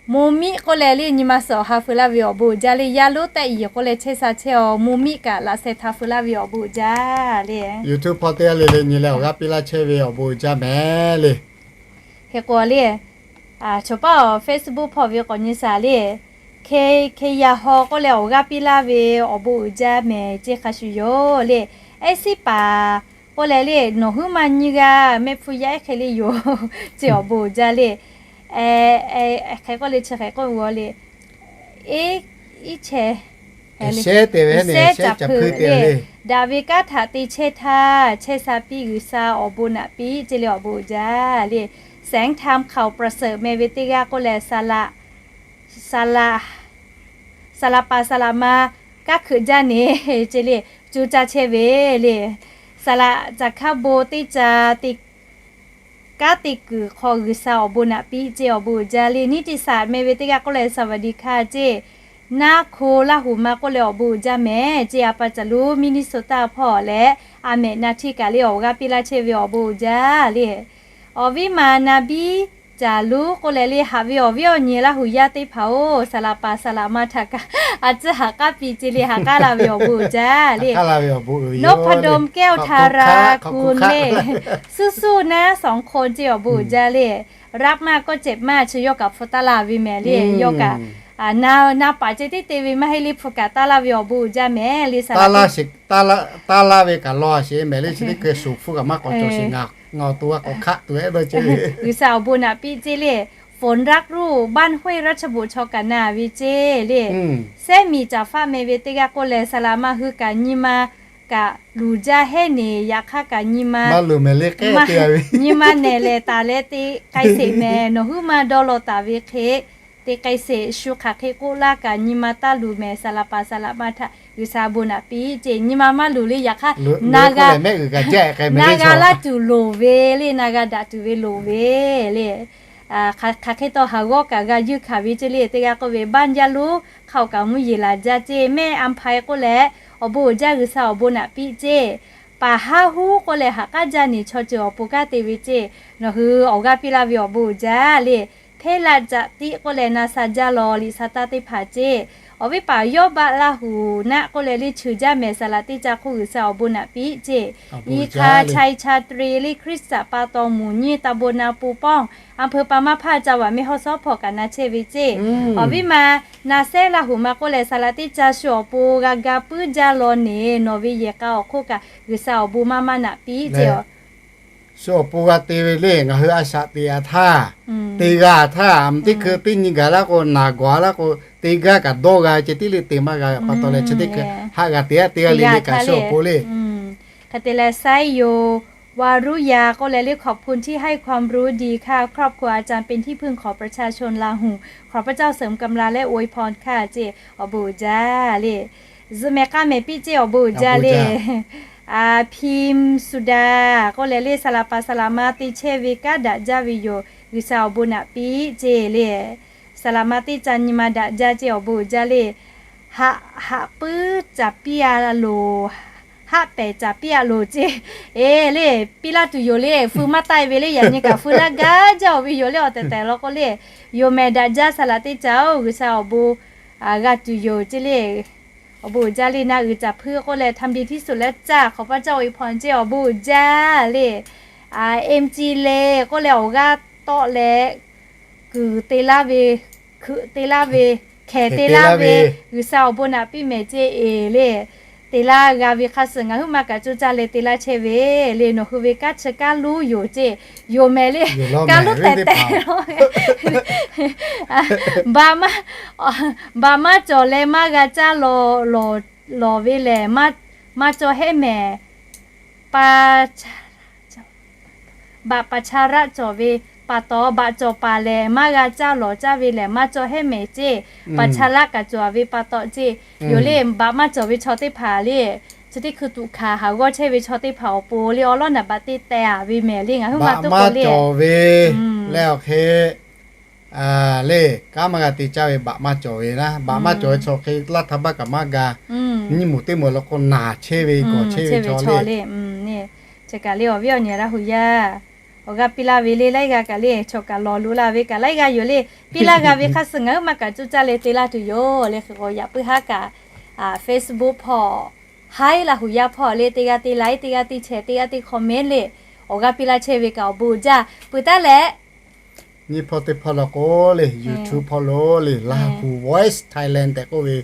Mvuhˇ miˆ k'oˆ leh le, nyi ma suhˍ awˬ ha feu laˇ ve awˬ bon uiˍ jaˇ le. Yaˇ lonˉ tehꞈ yiˍ k'oˆ leh chehˇ sha chehˇ-aˬ, mvuhˇ miˆ kaꞈ laꞈ sheh hta feu laˇ ve awˬ bon uiˍ jaˇ le. YouTube hpawˇ teˇ g'aˇ le le nyi leh awˬ g'aˇ piˇ laˇ chehˇ ve awˬ bon uiˍ jaˇ mehˍ le. Hk'e k'o le, chaw paˉ awˬ Facebook hpawˇ ve k'awꞈ nyi shaˍ le. Hk'e, hk'e yaˇ haw k'oˆ leh awˬ g'aˇ piˇ laˇ ve awˬ bon uiˍ jaˇ mehˍ ce hk'a shuˍ yoˬ le. Ehˉ siˉ paˍ k'oˆ leh le, nawˬ huiˉ ma nyiˇ g'aˇ mehˆ hpfuhˇ yaˇ ehˉ hk'e le yoˬ ce awˬ bon uiˍ jaˇ le. Hk'e k'oˆ le chi hk'e k'oˆ ve le. Eˉ, iˉ chehˇ, iˉ shehˉ te ve, iˉ shehˉ caˍ hpui le. Daꞈ ve kanˉ htaꞈ te chehˇ htaˇ chehˇ sha piˇ, G'uiˬsha awˬ bon naꞈ piˇ ce le awˬ bon uiˍ jaˇ le. แสงธรรม ข่าวประเสริฐ meh ve teˇ g'aˇ k'oˆ leh, saˍ laꞈ, saˍ laꞈ, saˍ laꞈ paˍ saˍ laꞈ ma kanˉ hkeuꞈ jaˇ ne ce le, co caˇ chehˇ ve le. Saˍ laꞈ caˍ hkaˇ bon teˇ ca te kanˉ te kuiˬ hk'aw G'uiˬsha awˬ bon naꞈ piˇ ce awˬ bon uiˍ jaˇ le. นิติศาสตร์ meh ve teˇ g'aˇ k'oˆ leh สวัสดีค่ะ ce. Naˇ hko Laˇ huˍ ma k'oˆ leh awˬ bon uiˍ jaˇ mehˍ ce. A pa caˬ luˉ Minnesota hpawˇ leh a mehꞈ na htiˇ kaꞈ le awˬ g'aˇ piˇ laˇ chehˇ ve awˬ bon uiˍ jaˇ le. Awˬ viˉ ma na biˇ caˬ luˉ k'oˆ leh le, haꞈ ve awˬ viˉ awˬ nyi Laˇ huˍ yaˇ teˇ hpaˍ-oˬ, saˍ laꞈ paˍ saˍ laꞈ ma htaꞈ kaꞈ a tcuhˇ haꞈ k'aˉ piˇ ce le, haꞈ k'aˉ laˇ ve awˬ bon uiˍ jaˇ le. นพดล แก้วธารากุล le. สู้ๆนะสองคน ce awˬ bon uiˍ jaˇ le. รักมากก็เจ็บมาก chi yawˇ kaꞈ hpu taˇ laˇ ve mehˍ le. Yawˇ kaꞈ na paˍ ceh tiˉ te ve maˇ heˆ le, hpu kaꞈ taˇ laˇ ve awˬ bon uiˍ jaˇ mehˍ le. Saˍ laꞈ taˇ laˇ ve kaꞈ law sheˍ mehˍ le, chi teˇ hkui shuˍ hpu kaꞈ maˇ k'awꞈ cawˬ sheˍ, ngaˬ awˬ to g'a k'awꞈ hkaˆ tuˬ ehˉ dawˇ ce le. G'uiˬsha awˬ bon naꞈ piˇ ce le. ฝนรักลูก บ้านห้วยราชบุตร chaw kaꞈ na ve ce le. Sehˉ miˬ caˍ faˆ meh ve teˇ g'aˇ k'oˆ leh, saˍ laꞈ ma hui kaꞈ nyi ma kaꞈ luˬ jaˇ hehˉ neˍ, yaꞈ hk'aˇ kaꞈ nyi ma nyi ma nehˬ leh taˍ leh te k'ai sheˍ mehˍ. Nawˬ huiˉ ma dawˇ law taˍ ve hk'e te k'ai sheˍ, shu hk'aˬ hk'e k'oˆ laˇ kaꞈ nyi ma taˇ luˬ mehˍ. Saˍ laꞈ paˍ saˍ laꞈ ma htaꞈ G'uiˬsha bon naꞈ piˇ ce. Nyi ma maˇ luˬ le, yaꞈ hk'aˇ na g'a laˇ tuˬ loˍ ve le, na g'a daꞈ tuˬ ve loˍ ve le. Hk'aˬ hk'e taw haˍ g'awˇ kaꞈ g'a yuˇ hkanˍ ve ce le. Teˇ g'aˇ k'oˆ ve, บ้านย่าลู hk'a-oˬ kaꞈ mvuhˇ yeˬ laˬ jaˇ ce. แม่อำไพ k'oˆ leh awˬ bon uiˍ jaˇ, G'uiˬsha awˬ bon naꞈ piˇ ce. ป่าฮาฮู k'oˆ leh haꞈ k'aˉ jaˇ neˍ chaw ceuˬ awˬ pon kanˉ te ve ce. Nawˬ hui awˬ g'aˇ piˇ laˇ ve awˬ bon uiˍ jaˇ le. เพชรราชอุทิศ k'oˆ leh na sha jaˇ law liꞈ sha taˇ teˇ hpaˍ ce. Awˬ viˉ paˍ Yawˇbaˆ Laˇhuˍnaˆ k'oˆ leh le cheuˬ jaˇ mehˍ. Saˍ laꞈ teˇ ca hk'oˆ G'uiˬsha awˬ bon naꞈ piˇ ce. Iˉ hk'a ชัยชาตรี le Hkriꞈ htaꞈ pa taw muˬ nyiˇ ตำบลนาปูป้อง อำเภอปางมะผ้า จังหวัดแม่ฮ่องสอน hpawˇ kaꞈ na chehˇ ve ce. Awˬ viˉ ma na sehˉ Laˇhuˍ ma k'oˆ leh, saˍ laꞈ teˇ ca shu awˬ pon g'a ga puiˉ jaˇ law neˍ, nawˬ ve yehˬ k'a awˬ hk'oˆ kaꞈ G'uiˬsha awˬ bon maˇ maˇ naꞈ piˇ ce. Shu awˬ pon g'a te ve le, ngaˬ hui a shaꞈ teꞈ-a htaˇ, te g'a htaˇ, teˇ hkui teˇ nyi gaˬ laˇ k'o, naˬ gawˬ laˇ k'o, te gaˇ kaꞈ dawˇ g'a ceh tiˉ le, te maˇ g'a pa taw leh chi teˇ hkui haꞈ g'a te-a, te g'a le le kaꞈ shu awˬ pon le. Hk'e te leh, ไซโย วารุยา k'oˆ leh le ขอบคุณที่ให้ความรู้ดีค่ะ ครอบครัวอาจารย์เป็นที่พึ่งของประชาชน ลาหู ขอพระเจ้าเสริมกำลังและอวยพรค่ะ ce awˬ bon uiˍ jaˇ le. Zuhꞈ mehˍ k'a mehˍ piˇ ce awˬ bon uiˍ jaˇ le. พิมสุดา k'oˆ leh le, saˍ laꞈ paˍ saˍ laꞈ ma te chehˇ ve kanˉ daꞈ jaˇ ve yoˬ, G'uiˬsha awˬ bon naꞈ piˇ ce le. Saˍ laꞈ ma teˇ ca nyi ma daꞈ jaˇ ce awˬ bon uiˍ jaˇ le. Haꞈ, haꞈ puiˉ caˍ piˇ-a loˬ, haˆ pehˍ caˍ piˇ-a loˬ ce. Eˬ le, piˇ laˇ tuˬ yoˬ le, feu maˇ taˆ-e ve le, yaꞈ nyi kaꞈ feu laˇ gaˇ jaˇ-oˬ ve yoˬ le. Awˬ tehˬ tehˬ law k'o le, yoˬ mehˍ daꞈ jaˇ saˍ laꞈ teˇ ca-oˬ, G'uiˬsha awˬ bon g'a tuˬ yoˬ ce le. Awˬ bon uiˍ jaˇ le. Na uiˍ caˍ hpuiˇ k'oˆ leh ทำดีที่สุดแล้วจ้า ขอพระเจ้าอวยพร ce awˬ bon uiˍ jaˇ le. Emˍ ci le k'oˆ leh awˬ g'aˇ tawˆ leh kuiˬ te laˇ ve, hkeuꞈ te laˇ ve, hkehˍ te laˇ ve, G'uiˬsha awˬ bon naꞈ piˇ mehˍ ce eˬ le. Te laˇ g'a ve hk'a suhˍ ngaˬ huiˉ ma kaꞈ coˇ caˇ leh te laˇ chehˇ ve le. Nawˬ hui ve kanˉ chi kanˉ lonˉ yoˬ ce, yoˬ mehˍ le. Kanˉ lonˉ tehˬ tehˬ law, baꞈ maˇ cawˬ leh maˇ g'a caˇ lawˬ ve lehˬ, maˇ cawˬ hehˉ mehˍ. Baꞈ paˍ chaˇ raˆ cawˬ ve pa taw, baꞈ cawˬ paˍ lehˬ maˇ g'a caˇ lawˬ caˇ ve lehˬ maˇ cawˬ hehˉ mehˍ ce. Paˍ chaˇ raˆ kaꞈ cawˬ ve pa taw ce. Yoˬ le, baꞈ maˇ cawˬ ve chaw teˇ hpaˍ le, chi teˇ hkui tuꞈ hkanˍ haˍ g'awˇ chehˇ ve chaw teˇ hpaˍ awˬ pon le awˉ lawˉ naˍ baꞈ teˇ teh-a ve mehˍ le. Ngaˬ huiˉ ma tawˇ k'o le, cawˬ ve leh awˬ hk'e le, kanˉ maˇ g'a te caˇ ve baꞈ maˇ cawˬ ve naˉ, baꞈ maˇ cawˬ ve chaw hk'e laˇ htaˇ baˆ kaꞈ maˇ ga. Nyiˇ moˍ teˇ moˍ law k'o naˬ chehˇ ve gawˬ chehˇ ve chaw le. Chi kaꞈ le awˬ viˉ awˬ nyi Laˇ hu yaˇ awˬ g'aˇ piˇ laˇ ve le, laiˉ g'aˇ kaꞈ le chaw kaꞈ lawˬ loꞈ la ve kaꞈ laiˉ g'aˇ yoˬ le. Piˇ laˇ g'a ve hk'a suh ngaˬ hui maˇ kaꞈ cuˇ caˇ leh te laˇ tuˬ yoˬ le. Hk'e k'o yaꞈ puiˉ haˉ kaꞈ Facebook hpawˇ, Hi Laˇ hu yaˇ hpawˇ le teˇ g'aˇ te like, teˇ g'aˇ te share, teˇ g'aˇ te comment le awˬ g'aˇ piˇ laˇ chehˇ ve kaꞈ awˬ bon uiˍ jaˇ. Peuˬ taˉ leh nyiˇ hpawˇ teˇ hpawˇ law k'o le, YouTube hpawˇ lo le, Laˇ hu Voice Thailand tehꞈ k'oˆ ve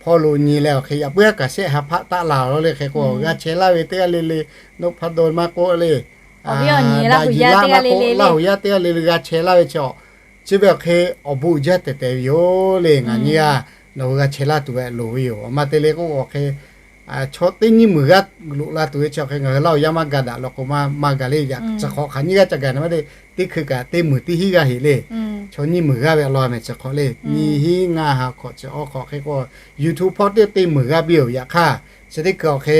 hpawˇ lo nyi leh awˬ hk'e yaꞈ puiˉ haˉ kaꞈ shehˆ ha hpaˆ taˆ la law le. Hk'e k'o g'a chehˇ laˇ ve teˇ g'aˇ le le, Nohpado maˇ k'oˆ le, awˬ viˉ awˬ nyi Laˇ hu yaˇ teˇ g'aˇ le le, Laˇ hu yaˇ teˇ g'aˇ le le g'a chehˇ laˇ ve chi, chi ve awˬ hk'e awˬ bon uiˍ jaˇ tehꞈ tehꞈ ve yoˬ le. Ngaˬ nyi g'a nawˬ hui g'a chehˇ laˇ tuˬ ve loˍ ve yoˬ. Awˬ ma te le k'o awˬ hk'e chaw teˇ nyiˇ meunˍ g'aˇ loꞈ la tuˬ ve chi awˬ hk'e ngaˬ hui Laˇ hu yaˇ maˇ ga daꞈ law k'o maˇ ga le. Yaꞈ chi hk'awꞈ hk'aˬ nyiˇ g'aˇ ca gaˬ na maˇ te, teˇ hkui kaꞈ teˇ meunˍ teˇ hinˉ g'aˇ heꞈ le. Chaw nyiˇ meunˍ g'aˇ ve awˬ lawn mehˬ chi hk'awꞈ le. Nyiˇ hinˉ ngaˇ ha hk'awꞈ chi awˬ hk'awꞈ hk'e k'o YouTube hpawˇ teˇ teˇ meunˍ g'aˇ biˇ oˬ. Yaꞈ hk'aˇ chi teˇ hkui awˬ hk'e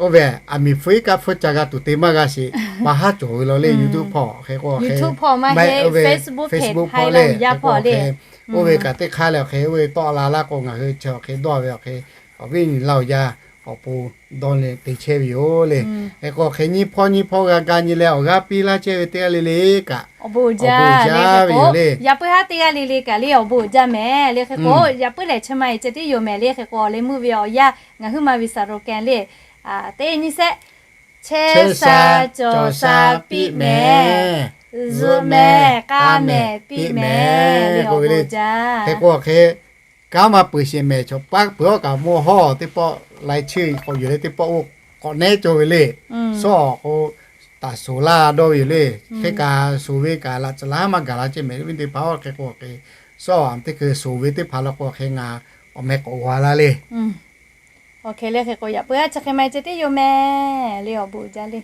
oˇ ve aˬ miˍ hpfuhˇ iˉ kaˆ hpfuhˇ ca g'a tuˬ te maˇ g'a sheˍ, pa haˉ cawˬ ve law le. YouTube hpawˇ hk'e k'o awˬ hk'e, Facebook hpawˇ le, hk'e k'o awˬ hk'e, oˇ ve kaꞈ teˇ hk'aˇ leh awˬ hk'e oˇ ve tawˆ la laˇ k'o ngaˬ hui chi awˬ hk'e dawˇ ve awˬ hk'e awˬ viˉ awˬ nyi Laˇ hu yaˇ awˬ pon dawˇ leh te chehˇ ve yoˬ le. Hk'e k'o awˬ hk'e nyiˇ hpawˇ nyiˇ hpawˇ g'a ga nyi leh awˬ g'aˇ piˇ laˇ chehˇ ve teˇ g'aˇ le le kaꞈ awˬ bon uiˍ jaˇ ve yoˬ le. Yaꞈ puiˉ haˉ teˇ g'aˇ le le kaꞈ le awˬ bon uiˍ jaˇ mehˍ le. Hk'e k'o yaꞈ puiˉ lehˬ chi ma e ceh tiˉ yoˬ mehˍ le. Hk'e k'o awˬ leh meuˇ ve awˬ yanˇ ngaˬ hui ma ve saˍ roˬ kehˬ le, teˇ nyiˇ shehˆ, chehˇ sha cawˬ sha piˇ mehˍ, zuhꞈ mehˍ k'a mehˍ piˇ mehˍ le. Awˬ bon uiˍ jaˇ. Hk'e k'o awˬ hk'e kanˉ maˇ peuˬ sheˍ mehˍ, chaw paˉ peuˬ awˬ kaꞈ mawˇ hawˇ teˇ pawˆ laiˉ chiˇ k'awꞈ yuˬ leh teˇ pawˆ oˇ k'awꞈ nehˉ cawˬ ve le. Sawˉ k'o taˍ suˍ laˇ dawˇ ve yoˬ le. Hk'e kaꞈ suˍ ve kaꞈ laꞈ tcuhˍ laˇ maˇ gaˬ la ceh mehˍ le. Viˉ teˇ hpaˍ-oˬ, hk'e k'o awˬ hk'e sawˉ teˇ hkui suˍ ve teˇ hpaˍ law k'o hk'e ngaˬ awˬ meh k'awꞈ g'a laˇ le. Awˬ hk'e le hk'e k'o yaꞈ puiˉ haˉ chi hk'e ma e ceh tiˉ yoˬ mehˍ le. Awˬ bon uiˍ jaˇ le.